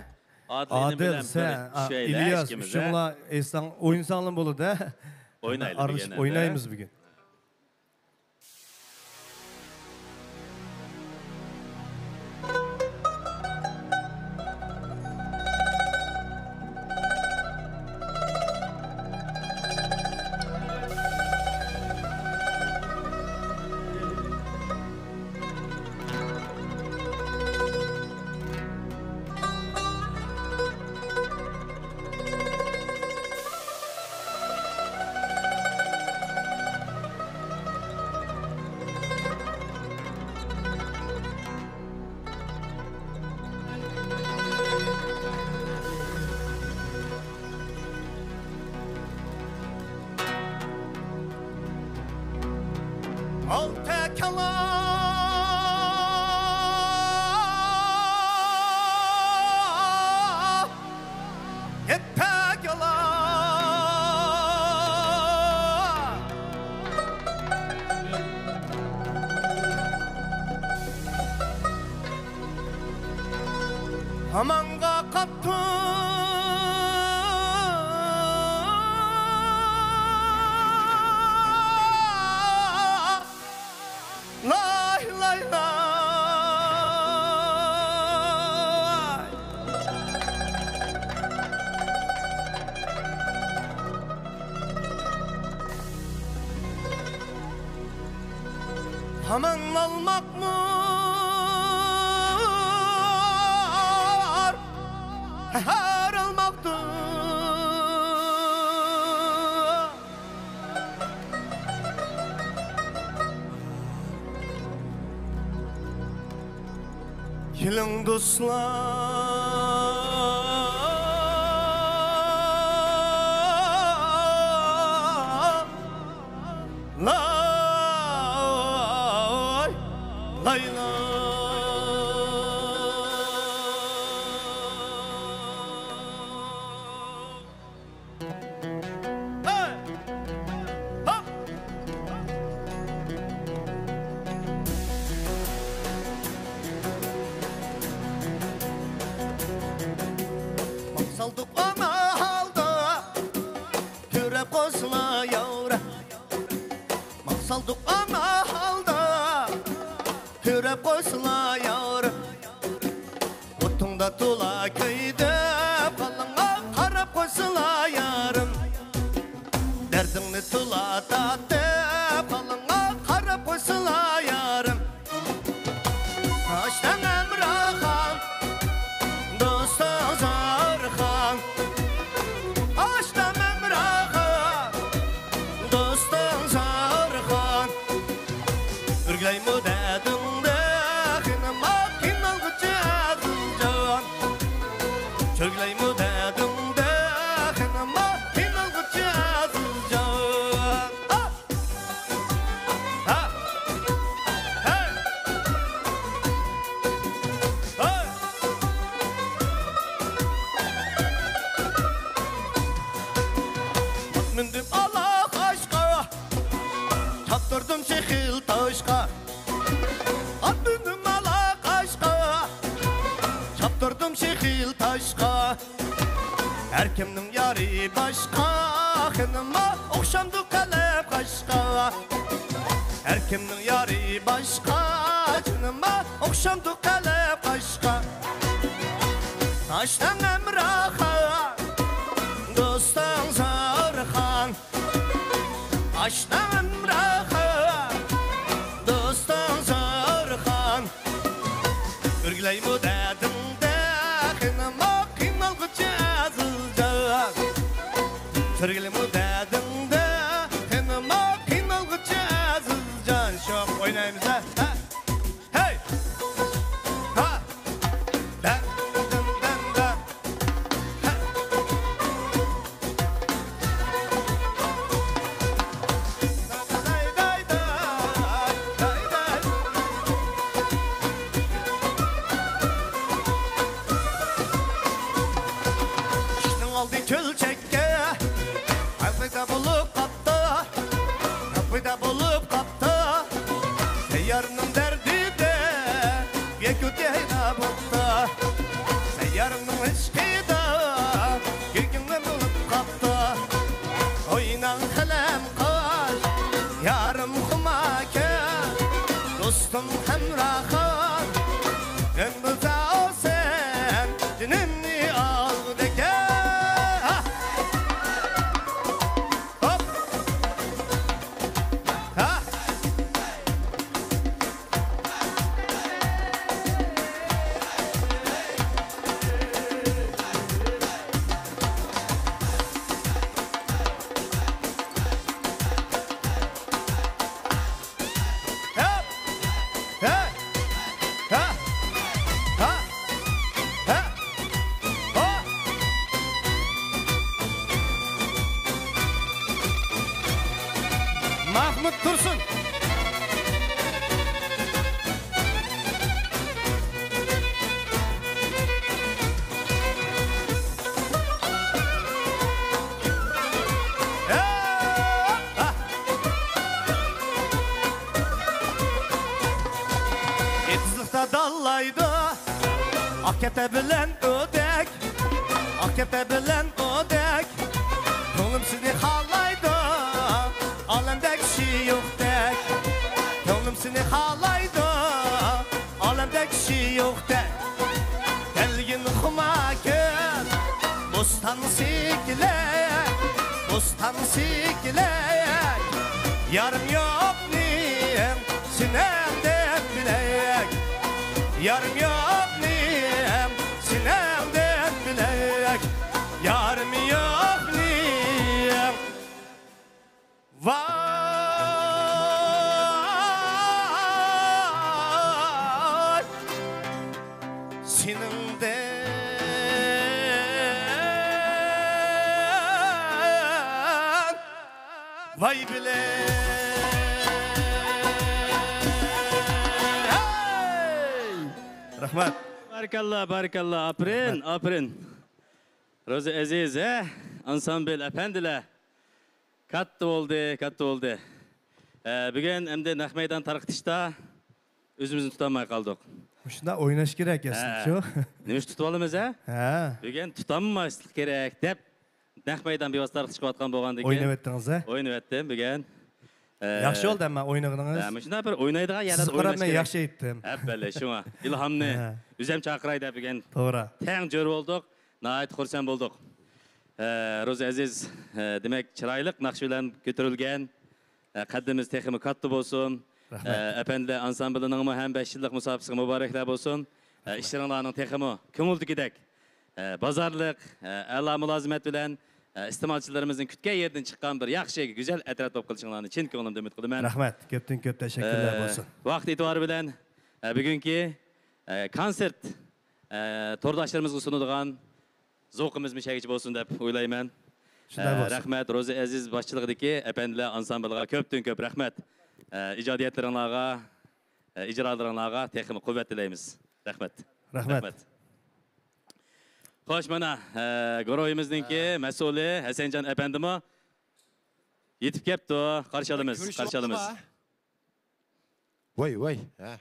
ئادىل ئادىل، بىلەن سەن، بىر ئا، چۈشەيلى ئىلياس، ئىككىمىز، شۇڭلا ئېيتساڭ، ئوينىساڭلىمۇ بولىدۇ، ھە؟ ئوينايلى ئارىلىشىپ بىر يەنە، ئوينايمىز ھە؟ بۈگۈن. ئالتە كالا، يەتتە كالا. ھامانغا قاپتۇ. لاي، لاي، لاي. ھامان ئالماقمۇ، ھەر ئالماقتۇر. كېلىڭ دوستلار، لاي، لاي، لاي. ماڭسالدۇق ئانا ھالدا، كۆرەپ قويسىلا ياۋرا. ماڭسالدۇق ئانا ھالدا، كۆرەپ قويسىلا ياۋرا. ئوتۇڭدا تولا كۆيدۈپ، قانلىڭغا قاراپ قويسىلا يارىم. دەردىڭنى تولا تارتىپ، قانلىڭغا قاراپ قويسىلا يارىم. ئاشتەڭ ئەمراخان، دوستۇڭ زارخان. ئاشتەڭ ئەمراخان، دوستۇڭ زارخان. چۆرگۈلەيمۇ دەدىڭدە خېنىما قىينالغۇچە ئەزىزجان. چۆرگۈلەيمۇ دەدىڭدە خېنىما قىينالغۇچە ئەزىزجان. ھا! ھا! ھەي! ھاي! ئات مىندىم ئالا قاشقا، چاپتۇردۇم شېخىل تاشقا. ئات مىندىم ئالا قاشقا، چاپتۇردۇم شېخىل تاشقا. ھەر كىمنىڭ يارى باشقا، خېنىما ئوخشامدۇ قەلب قاشقا. ھەر كىمنىڭ يارى باشقا، جېنىما ئوخشامدۇ قەلب قاشقا. ئاشناڭ ھەمراھى، دوستۇڭ زورخان. ئاشناڭ ھەمراھى، دوستۇڭ زورخان. ئۆرگىلەيمۇ دەدىڭدە خېنىما قىينالغۇچە ئەزىزجان. چۆرگىلەيمۇ دەدىڭدە خېنىما قىينالغۇچە ئەزىزجان. شۇ ئوينايمىز ھە. ھەي! ھا! دەن، دەن، دەن، دەن. ھە! داي، داي، داي، داي، داي. ئىشنىڭ ئالدى چۆلچەككە، ھەر پەيدا بولۇپ قاپتۇ. پەيدا بولۇپ قاپتا، سەييارنىڭ دەردىدە يەكۈن پەيدا بوپتا. سەييارنىڭ ئىشقىدا كۆكۈڭلەر بولۇپ قاپتا. ئويناڭ قەلەم قاش، يارىم خۇماكە، دوستۇم ھەمراخان. مەن بىلسە ئالسەن جېنىمنى ئالغۇدەك. ھا! ھوپ! ھا! ھە! ھە! ھە! ھە! ھە! ھا! مەخمۇت تۇرسۇن. ھە! ھا! ئېتىزلىقتا داللايدۇ، ئاق كەپتەر بىلەن ئۆدەك، ئاق كەپتەر بىلەن ئۆدەك. كۆڭلۈم سېنى خالايدۇ، ئالەمدە كىشى يوقتەك. كۆڭلۈم سېنى خالايدۇ، ئالەمدە كىشى يوقتەك. كەلگىن خۇما كۆز، بوستان سېكىلەك، بوستان سېكىلەك. يارىم يوقنى سېنىڭدەك بىلەك. يارىم يوقنى سېنىڭدەك بىلەك. يارىم يوقنى. ۋاي، سېنىڭدەك ۋاي بىلەن. ھەي! رەھمەت. بارىكاللا، بارىكاللا، ئاپىرىن، رەھمەت. ئاپىرىن. روزى ئەزىز، ھە؟ ئانسامبىل، ئەپەندىلەر. كاتتا بولدى، كاتتا بولدى. ئە، بۈگۈن ئەمدى نەق مەيدان تارقىتىشتا ئۆزىمىزنى تۇتالماي قالدۇق. مۇشۇنداق ئويناش كېرەك ھە. ئەسلى شۇ. نېمە ئۈچۈن تۇتۇۋالىمىز، ھە؟ ھە. بۈگۈن تۇتالماسلىق كېرەك دەپ نەق مەيدان بىۋاسىتە تارقىتىشقا ئاتقان بولغاندىكىن. ئوينىۋەتتىڭىز، ھە؟ ئوينىۋەتتىم بۈگۈن. ئە، ياخشى بولدى ئەمما ئوينىغىنىڭىز. ھە، مۇشۇنداق بىر ئوينايدىغان يەرلەردە سىزگە قاراپ ئويناش مەن كېرەك. ياخشى ئېيتتىم. ھە، بەللى، شۇڭا ئىلھامنى ھە. ئۆزۈم چاقىراي دەپ بۈگۈن. توغرا. تەڭ جۆر بولدۇق. ناھايىتى خۇرسەن بولدۇق. ئە، روزى ئەزىز، ئە، دېمەك، چىرايلىق ناخشا بىلەن كۆتۈرۈلگەن. ئە، قەددىمىز تېخىمۇ كاتتا بولسۇن. رەھمەت. ئە، ئەپەندىلەر ئانسامبىلىنىڭمۇ ھەم بەش يىللىق مۇسابىقىسىگە مۇبارەكلەر بولسۇن. ئە، رەھمەت. ئىشلىرىڭلارنىڭ تېخىمۇ كۆڭۈلدىكىدەك، ئە، بازارلىق، ئە، ئەلا مۇلازىمەت بىلەن، ئە، ئىستېمالچىلىرىمىزنىڭ كۈتكەن يېرىدىن چىققان بىر ياخشى، گۈزەل ئەترەت بولۇپ قېلىشىڭلارنى چىن كۆڭلۈمدىن ئۈمىد قىلىمەن. رەھمەت، كۆپتىن كۆپ تەشەككۈرلەر ئە، بولسۇن. ۋاقىت ئېتىبارى بىلەن، ئە، بۈگۈنكى، ئە، كونسېرت، ئە، تورداشلىرىمىزغا سۇنىدىغان زوقىمىز مۇشەگىچە بولسۇن دەپ ئويلايمەن. شۇنداق ئە، بولسۇن. رەھمەت، روزى ئەزىز باشچىلىقىدىكى ئەپەندىلەر ئانسامبىلىغا كۆپتىن كۆپ رەھمەت. ئە، ئىجادىيەتلىرىڭلارغا، ئە، ئىجرالىرىڭلارغا تېخىمۇ قۇۋۋەت تىلەيمىز. رەھمەت. رەھمەت. خوش، مانا، ئە، گۇرۇھىمىزنىڭكى مەسئۇلى ھەسەنجان ئەپەندىمۇ يېتىپ كەپتۇ. قارشى ئالىمىز، قارشى ئالىمىز. ۋاي، ۋاي. ھە.